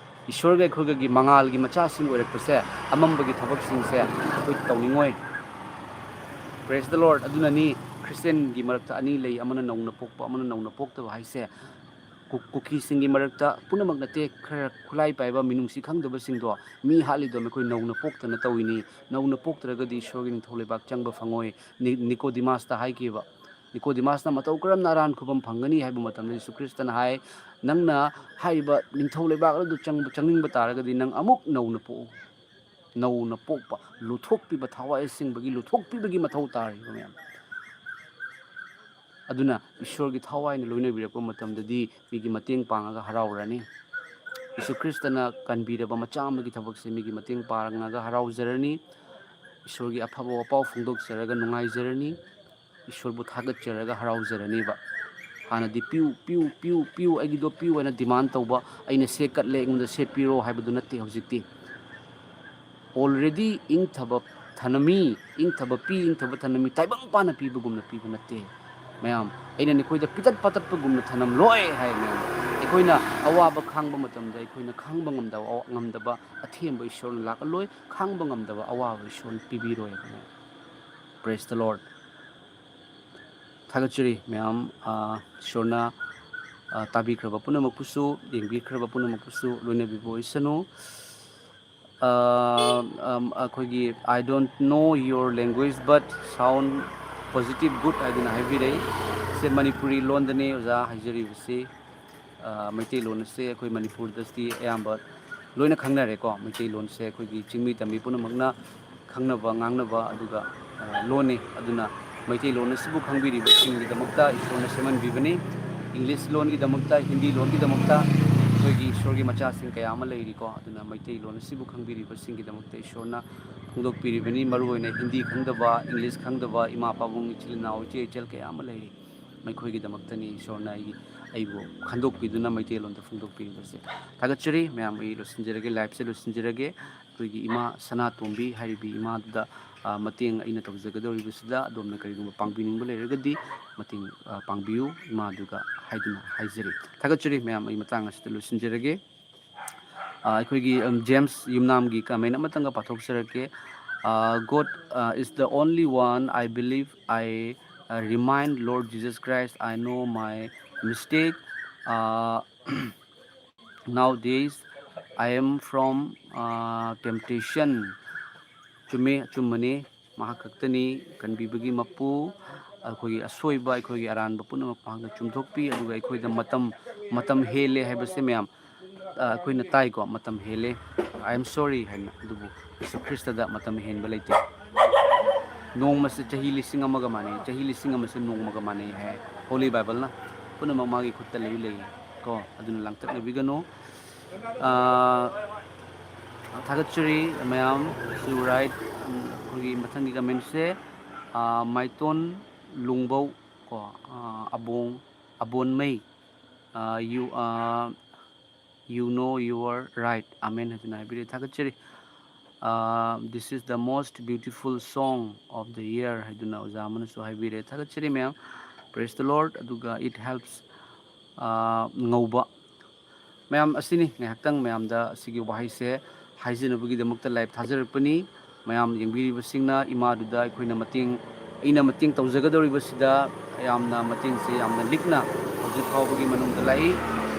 ꯏꯁꯣꯔꯒ ꯑꯩꯈꯣꯏꯒꯒꯤ ꯃꯉꯥꯜꯒꯤ ꯃꯆꯥꯁꯤꯡ ꯑꯣꯏꯔꯛꯄꯁꯦ, ꯑꯃꯝꯕꯒꯤ ꯊꯕꯛꯁꯤꯡꯁꯦ ꯑꯩꯈꯣꯏ ꯇꯧꯅꯤꯡꯉꯣꯏ꯫ Praise the Lord꯫ ꯑꯗꯨꯅꯅꯤ ꯈ꯭ꯔꯤꯁꯇꯤꯌꯟꯒꯤ ꯃꯔꯛꯇ ꯑꯅꯤ ꯂꯩ, ꯑꯃꯅ ꯅꯧꯅ ꯄꯣꯛꯄ, ꯑꯃꯅ ꯅꯧꯅ ꯄꯣꯛꯇꯕ ꯍꯥꯏꯁꯦ꯫ ꯀꯨ-, ꯀꯨꯀꯤꯁꯤꯡꯒꯤ ꯃꯔꯛꯇ ꯄꯨꯝꯅꯃꯛ ꯅꯠꯇꯦ, ꯈꯔ ꯈꯨꯠꯂꯥꯏ ꯄꯥꯏꯕ ꯃꯤꯅꯨꯡꯁꯤ ꯈꯪꯗꯕꯁꯤꯡꯗꯣ, ꯃꯤ ꯍꯥꯠꯂꯤꯗꯣ ꯃꯈꯣꯏ ꯅꯧꯅ ꯄꯣꯛꯇꯅ ꯇꯧꯏꯅꯤ꯫ ꯅꯧꯅ ꯄꯣꯛꯇ꯭ꯔꯒꯗꯤ ꯏꯁꯣꯔꯒꯤ ꯅꯤꯡꯊꯧ ꯂꯩꯕꯥꯛ ꯆꯪꯕ ꯐꯪꯉꯣꯏ꯫ ꯅꯤ-, ꯅꯤꯀꯣꯗꯤꯃꯥꯁꯇ ꯍꯥꯏꯈꯤꯕ꯫ ꯅꯤꯀꯣꯗꯤꯃꯥꯁꯅ ꯃꯇꯧ ꯀꯔꯝꯅ ꯑꯔꯥꯟ ꯈꯨꯕꯝ ꯐꯪꯒꯅꯤ ꯍꯥꯏꯕ ꯃꯇꯝꯗ ꯖꯤꯁꯨ ꯈ꯭ꯔꯤꯁꯇꯅ ꯍꯥꯏ, "ꯅꯪꯅ ꯍꯥꯏꯔꯤꯕ ꯅꯤꯡꯊꯧ ꯂꯩꯕꯥꯛ ꯑꯗꯨ ꯆꯪꯕ, ꯆꯪꯅꯤꯡꯕ ꯇꯥꯔꯒꯗꯤ ꯅꯪ ꯑꯃꯨꯛ ꯅꯧꯅ ꯄꯣꯛꯎ꯫ ꯅꯧꯅ ꯄꯣꯛꯄ, ꯂꯨꯊꯣꯛꯄꯤꯕ, ꯊꯋꯥꯏ ꯑꯁꯦꯡꯕꯒꯤ ꯂꯨꯊꯣꯛꯄꯤꯕꯒꯤ ꯃꯊꯧ ꯇꯥꯔꯤꯕ ꯃꯌꯥꯝ"꯫ ꯑꯗꯨꯅ ꯏꯁꯣꯔꯒꯤ ꯊꯋꯥꯏꯅ ꯂꯣꯏꯅꯕꯤꯔꯛꯄ ꯃꯇꯝꯗꯗꯤ ꯃꯤꯒꯤ ꯃꯇꯦꯡ ꯄꯥꯡꯉꯒ ꯍꯔꯥꯎꯔꯅꯤ꯫ ꯖꯤꯁꯨ ꯈ꯭ꯔꯤꯁꯇꯅ ꯀꯟꯕꯤꯔꯕ ꯃꯆꯥ ꯑꯃꯒꯤ ꯊꯕꯛꯁꯦ ꯃꯤꯒꯤ ꯃꯇꯦꯡ ꯄꯥꯡꯉꯒ ꯍꯔꯥꯎꯖꯔꯅꯤ꯫ ꯏꯁꯣꯔꯒꯤ ꯑꯐꯕ ꯋꯥꯄꯥꯎ ꯐꯣꯡꯗꯣꯛꯆꯔꯒ ꯅꯨꯡꯉꯥꯏꯖꯔꯅꯤ꯫ ꯏꯁꯣꯔꯕꯨ ꯊꯥꯒꯠꯆꯔꯒ ꯍꯔꯥꯎꯖꯔꯅꯤꯕ꯫ ꯍꯥꯟꯅꯗꯤ "ꯄꯤꯌꯨ, ꯄꯤꯌꯨ, ꯄꯤꯌꯨ, ꯄꯤꯌꯨ, ꯑꯩꯒꯤꯗꯣ ꯄꯤꯌꯨ" ꯍꯥꯏꯅ demand ꯇꯧꯕ, "ꯑꯩꯅ ꯁꯦ ꯀꯠꯂꯦ, ꯑꯩꯉꯣꯟꯗ ꯁꯦ ꯄꯤꯔꯣ" ꯍꯥꯏꯕꯗꯨ ꯅꯠꯇꯦ ꯍꯧꯖꯤꯛꯇꯤ꯫ Already ꯏꯪꯊꯕ ꯊꯅꯝꯃꯤ, ꯏꯪꯊꯕ ꯄꯤ, ꯏꯪꯊꯕ ꯊꯅꯝꯃꯤ, ꯇꯥꯏꯕꯪ ꯄꯥꯟꯅ ꯄꯤꯕꯒꯨꯝꯅ ꯄꯤꯕ ꯅꯠꯇꯦ꯫ ꯃꯌꯥꯝ, ꯑꯩꯅ ꯅꯈꯣꯏꯗ ꯄꯤꯇꯠ ꯄꯥꯇꯠꯄꯒꯨꯝꯅ ꯊꯅꯝꯂꯣꯏ ꯍꯥꯏ ꯃꯌꯥꯝ꯫ ꯑꯩꯈꯣꯏꯅ ꯑꯋꯥꯕ ꯈꯥꯡꯕ ꯃꯇꯝꯗ ꯑꯩꯈꯣꯏꯅ ꯈꯥꯡꯕ ꯉꯝꯗꯕ, ꯉꯝꯗꯕ ꯑꯊꯦꯝꯕ ꯏꯁꯣꯔꯅ ꯂꯥꯛꯍꯜꯂꯣꯏ, ꯈꯥꯡꯕ ꯉꯝꯗꯕ ꯑꯋꯥꯕ ꯏꯁꯣꯔꯅ ꯄꯤꯕꯤꯔꯣꯏ ꯍꯥꯏꯕꯅꯦ꯫ Praise the Lord꯫ ꯊꯥꯒꯠꯆꯔꯤ ꯃꯌꯥꯝ, ꯑ, ꯏꯁꯣꯔꯅ, ꯑ, ꯇꯥꯕꯤꯈ꯭ꯔꯕ ꯄꯨꯝꯅꯃꯛꯄꯨꯁꯨ, ꯌꯦꯡꯕꯤꯈ꯭ꯔꯕ ꯄꯨꯝꯅꯃꯛꯄꯨꯁꯨ ꯂꯣꯏꯅꯕꯤꯕ ꯑꯣꯏꯁꯅꯨ꯫ ꯑ, ꯑꯝ, ꯑꯩꯈꯣꯏꯒꯤ "I don't know your language but sound positive, good" ꯍꯥꯏꯗꯨꯅ ꯍꯥꯏꯕꯤꯔꯛꯏ꯫ ꯁꯦ ꯃꯅꯤꯄꯨꯔꯤ ꯂꯣꯟꯗꯅꯦ ꯑꯣꯖꯥ ꯍꯥꯏꯖꯔꯤꯕꯁꯤ꯫ ꯑ, ꯃꯩꯇꯩꯂꯣꯟ ꯑꯁꯦ ꯑꯩꯈꯣꯏ ꯃꯅꯤꯄꯨꯔꯗꯗꯤ ꯑꯌꯥꯝꯕ ꯂꯣꯏꯅ ꯈꯪꯅꯔꯦꯀꯣ꯫ ꯃꯩꯇꯩꯂꯣꯟꯁꯦ ꯑꯩꯈꯣꯏꯒꯤ ꯆꯤꯡꯃꯤ ꯇꯝꯃꯤ ꯄꯨꯝꯅꯃꯛꯅ ꯈꯪꯅꯕ, ꯉꯥꯡꯅꯕ, ꯑꯗꯨꯒ, ꯑ, ꯂꯣꯟꯅꯤ꯫ ꯑꯗꯨꯅ ꯃꯩꯇꯩꯂꯣꯟ ꯑꯁꯤꯕꯨ ꯈꯪꯕꯤꯔꯤꯕꯁꯤꯡꯒꯤꯗꯃꯛꯇ ꯏꯁꯣꯔꯅ ꯁꯦꯝꯍꯟꯕꯤꯕꯅꯤ꯫ ꯏꯪꯂꯤꯁ ꯂꯣꯟꯒꯤꯗꯃꯛꯇ, ꯍꯤꯟꯗꯤ ꯂꯣꯟꯒꯤꯗꯃꯛꯇ ꯑꯩꯈꯣꯏꯒꯤ ꯏꯁꯣꯔꯒꯤ ꯃꯆꯥꯁꯤꯡ ꯀꯌꯥ ꯑꯃ ꯂꯩꯔꯤꯀꯣ꯫ ꯑꯗꯨꯅ ꯃꯩꯇꯩꯂꯣꯟ ꯑꯁꯤꯕꯨ ꯈꯪꯕꯤꯔꯤꯕꯁꯤꯡꯒꯤꯗꯃꯛꯇ ꯏꯁꯣꯔꯅ ꯐꯣꯡꯗꯣꯛꯄꯤꯔꯤꯕꯅꯤ꯫ ꯃꯔꯨꯑꯣꯏꯅ ꯍꯤꯟꯗꯤ ꯈꯪꯗꯕ, ꯏꯪꯂꯤꯁ ꯈꯪꯗꯕ ꯏꯃꯥ ꯄꯥꯕꯨꯡ, ꯏꯆꯤꯜ ꯏꯅꯥꯎ, ꯏꯆꯦ ꯏꯆꯜ ꯀꯌꯥ ꯑꯃ ꯂꯩꯔꯤ꯫ ꯃꯈꯣꯏꯒꯤꯗꯃꯛꯇꯅꯤ ꯏꯁꯣꯔꯅ ꯑꯩꯒꯤ, ꯑꯩꯕꯨ ꯈꯟꯗꯣꯛꯄꯤꯗꯨꯅ ꯃꯩꯇꯩꯂꯣꯟꯗ ꯐꯣꯡꯗꯣꯛꯄꯤꯔꯤꯕꯁꯦ꯫ ꯊꯥꯒꯠꯆꯔꯤ꯫ ꯃꯌꯥꯝ, ꯑꯩ ꯂꯣꯏꯁꯤꯟꯖꯔꯒꯦ, ꯂꯥꯏꯞꯁꯦ ꯂꯣꯏꯁꯤꯟꯖꯔꯒꯦ꯫ ꯑꯩꯈꯣꯏꯒꯤ ꯏꯃꯥ ꯁꯅꯥꯇꯣꯝꯕꯤ ꯍꯥꯏꯔꯤꯕꯤ ꯏꯃꯥꯗꯨꯗ, ꯑ, ꯃꯇꯦꯡ ꯑꯩꯅ ꯇꯧꯖꯒꯗꯧꯔꯤꯕꯁꯤꯗ ꯑꯗꯣꯝꯅ ꯀꯔꯤꯒꯨꯝꯕ ꯄꯥꯡꯕꯤꯅꯤꯡꯕ ꯂꯩꯔꯒꯗꯤ ꯃꯇꯦꯡ, ꯑ, ꯄꯥꯡꯕꯤꯌꯨ ꯏꯃꯥꯗꯨꯒ ꯍꯥꯏꯗꯨꯅ ꯍꯥꯏꯖꯔꯤ꯫ ꯊꯥꯒꯠꯆꯔꯤ ꯃꯌꯥꯝ, ꯑꯩ ꯃꯇꯥꯡ ꯑꯁꯤꯗ ꯂꯣꯏꯁꯤꯟꯖꯔꯒꯦ꯫ ꯑ, ꯑꯩꯈꯣꯏꯒꯤ, ꯎꯝ, ꯖꯦꯝꯁ ꯌꯨꯝꯅꯥꯝꯒꯤ ꯀꯃꯦꯟ ꯑꯃꯇꯪꯒ ꯄꯥꯊꯣꯛꯆꯔꯛꯀꯦ꯫ ꯑ, "God, uh, is the only one I believe. I, uh, remind Lord Jesus Christ, I know my mistake. Uh, nowadays I am from, uh, temptation." ꯆꯨꯝꯃꯦ, ꯑꯆꯨꯝꯕꯅꯤ꯫ ꯃꯍꯥꯛ ꯈꯛꯇꯅꯤ ꯀꯟꯕꯤꯕꯒꯤ ꯃꯄꯨ꯫ ꯑꯩꯈꯣꯏꯒꯤ ꯑꯁꯣꯏꯕ, ꯑꯩꯈꯣꯏꯒꯤ ꯑꯔꯥꯟꯕ ꯄꯨꯝꯅꯃꯛ ꯃꯍꯥꯛꯅ ꯆꯨꯝꯊꯣꯛꯄꯤ꯫ ꯑꯗꯨꯒ ꯑꯩꯈꯣꯏꯗ ꯃꯇꯝ, ꯃꯇꯝ ꯍꯦꯜꯂꯦ ꯍꯥꯏꯕꯁꯦ ꯃꯌꯥꯝ, ꯑ, ꯑꯩꯈꯣꯏꯅ ꯇꯥꯏꯀꯣ, "ꯃꯇꯝ ꯍꯦꯜꯂꯦ, I am sorry" ꯍꯥꯏꯅ꯫ ꯑꯗꯨꯕꯨ ꯌꯤꯁꯨ ꯈ꯭ꯔꯤꯁꯇꯗ ꯃꯇꯝ ꯍꯦꯟꯕ ꯂꯩꯇꯦ꯫ ꯅꯣꯡꯃꯁꯦ ꯆꯍꯤ ꯂꯤꯁꯤꯡ ꯑꯃꯒ ꯃꯥꯟꯅꯩ, ꯆꯍꯤ ꯂꯤꯁꯤꯡ ꯑꯃꯁꯦ ꯅꯣꯡꯃꯒ ꯃꯥꯟꯅꯩ ꯍꯥꯏ ꯍꯣꯂꯤ ꯕꯥꯏꯕꯜꯅ꯫ ꯄꯨꯝꯅꯃꯛ ꯃꯥꯒꯤ ꯈꯨꯠꯇ ꯂꯩ, ꯂꯩ ꯀꯣ꯫ ꯑꯗꯨꯅ ꯂꯥꯡꯇꯛꯅꯕꯤꯒꯅꯨ꯫ ꯑ, ꯊꯥꯒꯠꯆꯔꯤ ꯃꯌꯥꯝ꯫ ꯁꯨ ꯔꯥꯏꯠ꯫ ꯑꯩꯈꯣꯏꯒꯤ ꯃꯊꯪꯒꯤ ꯀꯃꯦꯟꯁꯦ, ꯑ, ꯃꯥꯏꯇꯣꯟ ꯂꯨꯡꯕꯧ ꯀꯣ, ꯑ, ꯑꯕꯣꯡ, ꯑꯕꯣꯟꯃꯩ, ꯑ, you, ꯑ, "You know you are right, amen" ꯍꯥꯏꯗꯨꯅ ꯍꯥꯏꯕꯤꯔꯦ꯫ ꯊꯥꯒꯠꯆꯔꯤ꯫ ꯑ, "This is the most beautiful song of the year" ꯍꯥꯏꯗꯨꯅ ꯑꯣꯖꯥ ꯑꯃꯅꯁꯨ ꯍꯥꯏꯕꯤꯔꯦ꯫ ꯊꯥꯒꯠꯆꯔꯤ ꯃꯌꯥꯝ꯫ Praise the Lord꯫ ꯑꯗꯨꯒ it helps, ꯑ, ꯉꯧꯕ꯫ ꯃꯌꯥꯝ, ꯑꯁꯤꯅꯤ ꯉꯥꯏꯍꯥꯛꯇꯪ ꯃꯌꯥꯝꯗ ꯑꯁꯤꯒꯤ ꯋꯥꯍꯩꯁꯦ ꯍꯥꯏꯖꯅꯕꯒꯤꯗꯃꯛꯇ ꯂꯥꯏꯞ ꯊꯥꯖꯔꯛꯄꯅꯤ꯫ ꯃꯌꯥꯝ ꯌꯦꯡꯕꯤꯔꯤꯕꯁꯤꯡꯅ ꯏꯃꯥꯗꯨꯗ ꯑꯩꯈꯣꯏꯅ ꯃꯇꯦꯡ, ꯑꯩꯅ ꯃꯇꯦꯡ ꯇꯧꯖꯒꯗꯧꯔꯤꯕꯁꯤꯗ ꯌꯥꯝꯅ ꯃꯇꯦꯡꯁꯦ ꯌꯥꯝꯅ ꯂꯤꯛꯅ ꯍꯧꯖꯤꯛ ꯐꯥꯎꯕꯒꯤ ꯃꯅꯨꯡꯗ ꯂꯥꯛꯏ꯫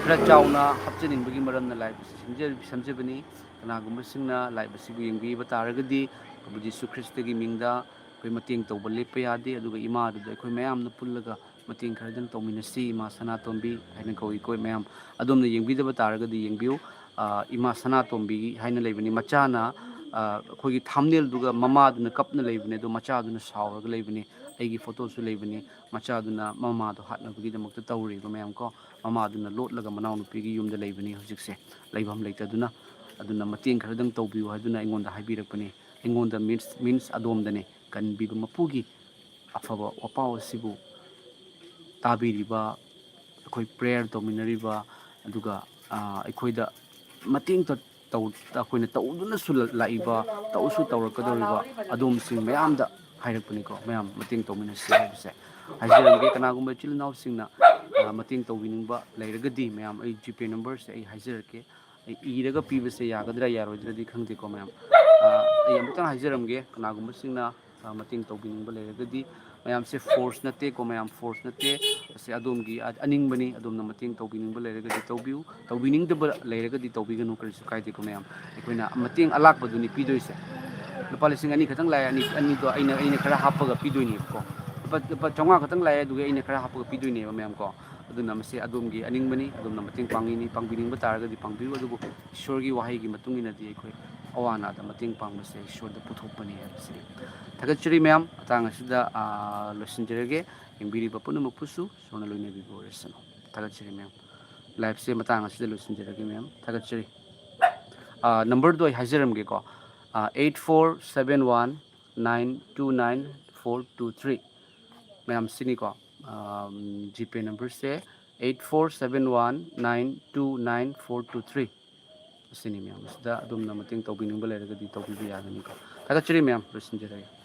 ꯈꯔ ꯆꯥꯎꯅ ꯍꯥꯞꯆꯅꯤꯡꯕꯒꯤ ꯃꯔꯝꯅ ꯂꯥꯏꯞ ꯑꯁꯤ ꯁꯦꯝꯖ-, ꯁꯦꯝꯖꯕꯅꯤ꯫ ꯀꯅꯥꯒꯨꯝꯕꯁꯤꯡꯅ ꯂꯥꯏꯞ ꯑꯁꯤꯕꯨ ꯌꯦꯡꯕꯤꯕ ꯇꯥꯔꯒꯗꯤ, ꯄ꯭ꯔꯚꯨ ꯖꯤꯁꯨ ꯈ꯭ꯔꯤꯁꯇꯒꯤ ꯃꯤꯡꯗ ꯑꯩꯈꯣꯏ ꯃꯇꯦꯡ ꯇꯧꯕ ꯂꯦꯞꯄ ꯌꯥꯗꯦ꯫ ꯑꯗꯨꯒ ꯏꯃꯥ ꯑꯗꯨꯗ ꯑꯩꯈꯣꯏ ꯃꯌꯥꯝꯅ ꯄꯨꯜꯂꯒ ꯃꯇꯦꯡ ꯈꯔꯗꯪ ꯇꯧꯃꯤꯟꯅꯁꯤ꯫ ꯏꯃꯥ ꯁꯅꯥꯇꯣꯝꯕꯤ ꯍꯥꯏꯅ ꯀꯧꯏꯀꯣ ꯃꯌꯥꯝ꯫ ꯑꯗꯣꯝꯅ ꯌꯦꯡꯕꯤꯗꯕ ꯇꯥꯔꯒꯗꯤ ꯌꯦꯡꯕꯤꯌꯨ꯫ ꯑ, ꯏꯃꯥ ꯁꯅꯥꯇꯣꯝꯕꯤ ꯍꯥꯏꯅ ꯂꯩꯕꯅꯤ꯫ ꯃꯆꯥꯅ, ꯑ, ꯑꯩꯈꯣꯏꯒꯤ ꯊꯥꯝꯅꯦꯜꯗꯨꯒ ꯃꯃꯥꯗꯨꯅ ꯀꯞꯅ ꯂꯩꯕꯅꯦ, ꯑꯗꯣ ꯃꯆꯥꯗꯨꯅ ꯁꯥꯎꯔꯒ ꯂꯩꯕꯅꯤ꯫ ꯑꯩꯒꯤ ꯐꯣꯇꯣꯁꯨ ꯂꯩꯕꯅꯤ꯫ ꯃꯆꯥꯗꯨꯅ ꯃꯃꯥꯗꯣ ꯍꯥꯠꯅꯕꯒꯤꯗꯃꯛꯇ ꯇꯧꯔꯤꯕ ꯃꯌꯥꯝ ꯀꯣ, ꯃꯃꯥꯗꯨꯅ ꯂꯣꯠꯂꯒ ꯃꯅꯥꯎꯅꯨꯄꯤꯒꯤ ꯌꯨꯝꯗ ꯂꯩꯕꯅꯤ ꯍꯧꯖꯤꯛꯁꯦ, ꯂꯩꯐꯝ ꯂꯩꯇꯗꯨꯅ꯫ ꯑꯗꯨꯅ ꯃꯇꯦꯡ ꯈꯔꯗꯪ ꯇꯧꯕꯤꯌꯨ ꯍꯥꯏꯗꯨꯅ ꯑꯩꯉꯣꯟꯗ ꯍꯥꯏꯕꯤꯔꯛꯄꯅꯤ꯫ ꯑꯩꯉꯣꯟꯗ means, means ꯑꯗꯣꯝꯗꯅꯤ, ꯀꯟꯕꯤꯕ ꯃꯄꯨꯒꯤ ꯑꯐꯕ ꯋꯥꯄꯥꯎ ꯑꯁꯤꯕꯨ ꯇꯥꯕꯤꯔꯤꯕ, ꯑꯩꯈꯣꯏ prayer ꯇꯧꯃꯤꯟꯅꯔꯤꯕ, ꯑꯗꯨꯒ, ꯑ, ꯑꯩꯈꯣꯏꯗ ꯃꯇꯦꯡ ꯇ-, ꯇꯧ-, ꯑꯩꯈꯣꯏꯅ ꯇꯧꯗꯨꯅꯁꯨ ꯂ-, ꯂꯥꯛꯏꯕ, ꯇꯧꯁꯨ ꯇꯧꯔꯛꯀꯗꯧꯔꯤꯕ ꯑꯗꯣꯝꯁꯤꯡ ꯃꯌꯥꯝꯗ ꯍꯥꯏꯔꯛꯄꯅꯤꯀꯣ꯫ ꯃꯌꯥꯝ ꯃꯇꯦꯡ ꯇꯧꯃꯤꯟꯅꯁꯤ ꯍꯥꯏꯕꯁꯦ ꯍꯥꯏꯖꯔꯝꯒꯦ꯫ ꯀꯅꯥꯒꯨꯝꯕ ꯏꯆꯤꯜ ꯏꯅꯥꯎꯁꯤꯡꯅ, ꯑ, ꯃꯇꯦꯡ ꯇꯧꯕꯤꯅꯤꯡꯕ ꯂꯩꯔꯒꯗꯤ, ꯃꯌꯥꯝ, ꯑꯩ GPay numberꯁꯦ ꯑꯩ ꯍꯥꯏꯖꯔꯛꯀꯦ꯫ ꯑꯩ ꯏꯔꯒ ꯄꯤꯕꯁꯦ ꯌꯥꯒꯗ꯭ꯔꯥ ꯌꯥꯔꯣꯏꯗ꯭ꯔꯗꯤ ꯈꯪꯗꯦꯀꯣ ꯃꯌꯥꯝ꯫ ꯑ, ꯑꯩ ꯑꯃꯨꯛꯇꯪ ꯍꯥꯏꯖꯔꯝꯒꯦ, ꯀꯅꯥꯒꯨꯝꯕꯁꯤꯡꯅ, ꯑ, ꯃꯇꯦꯡ ꯇꯧꯕꯤꯅꯤꯡꯕ ꯂꯩꯔꯒꯗꯤ, ꯃꯌꯥꯝꯁꯦ force ꯅꯠꯇꯦꯀꯣ ꯃꯌꯥꯝ, force ꯅꯠꯇꯦ꯫ ꯑꯁꯤ ꯑꯗꯣꯝꯒꯤ ꯑ-, ꯑꯅꯤꯡꯕꯅꯤ꯫ ꯑꯗꯣꯝꯅ ꯃꯇꯦꯡ ꯇꯧꯕꯤꯅꯤꯡꯕ ꯂꯩꯔꯒꯗꯤ ꯇꯧꯕꯤꯌꯨ, ꯇꯧꯕꯤꯅꯤꯡꯗꯕ ꯂꯩꯔꯒꯗꯤ ꯇꯧꯕꯤꯒꯅꯨ, ꯀꯔꯤꯁꯨ ꯀꯥꯏꯗꯦꯀꯣ ꯃꯌꯥꯝ꯫ ꯑꯩꯈꯣꯏꯅ ꯃꯇꯦꯡ ꯑꯂꯥꯛꯄꯗꯨꯅꯤ ꯄꯤꯗꯣꯏꯁꯦ꯫ ꯂꯨꯄꯥ ꯂꯤꯁꯤꯡ ꯑꯅꯤ ꯈꯛꯇꯪ ꯂꯥꯛꯑꯦ, ꯑꯅꯤ, ꯑꯅꯤꯗꯣ ꯑꯩꯅ, ꯑꯩꯅ ꯈꯔ ꯍꯥꯞꯄꯒ ꯄꯤꯗꯣꯏꯅꯦꯕꯀꯣ꯫ ꯂꯨꯄꯥ, ꯂꯨꯄꯥ ꯆꯥꯝꯃꯉꯥ ꯈꯛꯇꯪ ꯂꯥꯛꯑꯦ, ꯑꯗꯨꯒ ꯑꯩꯅ ꯈꯔ ꯍꯥꯞꯄꯒ ꯄꯤꯗꯣꯏꯅꯦꯕ ꯃꯌꯥꯝ ꯀꯣ꯫ ꯑꯗꯨꯅ ꯃꯁꯤ ꯑꯗꯣꯝꯒꯤ ꯑꯅꯤꯡꯕꯅꯤ, ꯑꯗꯣꯝꯅ ꯃꯇꯦꯡ ꯄꯥꯡꯅꯤꯡ-, ꯄꯥꯡꯕꯤꯅꯤꯡꯕ ꯇꯥꯔꯒꯗꯤ ꯄꯥꯡꯕꯤꯌꯨ, ꯑꯗꯨꯕꯨ ꯏꯁꯣꯔꯒꯤ ꯋꯥꯍꯩꯒꯤ ꯃꯇꯨꯡ ꯏꯟꯅꯗꯤ ꯑꯩꯈꯣꯏ ꯑꯋꯥ ꯑꯅꯥꯗ ꯃꯇꯦꯡ ꯄꯥꯡꯕꯁꯦ ꯏꯁꯣꯔꯗ ꯄꯨꯊꯣꯛꯄꯅꯤ ꯍꯥꯏꯕꯁꯤꯅꯤ꯫ ꯊꯥꯒꯠꯆꯔꯤ ꯃꯌꯥꯝ, ꯃꯇꯥꯡ ꯑꯁꯤꯗ, ꯑꯥ, ꯂꯣꯏꯁꯤꯟꯖꯔꯒꯦ꯫ ꯌꯦꯡꯕꯤꯔꯤꯕ ꯄꯨꯝꯅꯃꯛꯄꯨꯁꯨ ꯏꯁꯣꯔꯅ ꯂꯣꯏꯅꯕꯤꯕ ꯑꯣꯏꯔꯁꯅꯨ꯫ ꯊꯥꯒꯠꯆꯔꯤ ꯃꯌꯥꯝ꯫ Liveꯁꯦ ꯃꯇꯥꯡ ꯑꯁꯤꯗ ꯂꯣꯏꯁꯤꯟꯖꯔꯒꯦ ꯃꯌꯥꯝ꯫ ꯊꯥꯒꯠꯆꯔꯤ꯫ ꯑꯥ, numberꯗꯣ ꯑꯩ ꯍꯥꯏꯖꯔꯝꯒꯦꯀꯣ꯫ ꯑꯥ, eight four seven one nine two nine four two three꯫ ꯃꯌꯥꯝ ꯁꯤꯅꯤꯀꯣ꯫ ꯑꯥ, GPay numberꯁꯦ eight four seven one nine two nine four two three꯫ ꯑꯁꯤꯅꯤ ꯃꯌꯥꯝ꯫ ꯑꯁꯤꯗ ꯑꯗꯣꯝꯅ ꯃꯇꯦꯡ ꯇꯧꯕꯤꯅꯤꯡꯕ ꯂꯩꯔꯒꯗꯤ ꯇꯧꯕꯤꯕ ꯌꯥꯒꯅꯤꯀꯣ꯫ ꯊꯥꯒꯠꯆꯔꯤ ꯃꯌꯥꯝ, ꯂꯣꯏꯁꯤꯟꯖꯔꯒꯦ꯫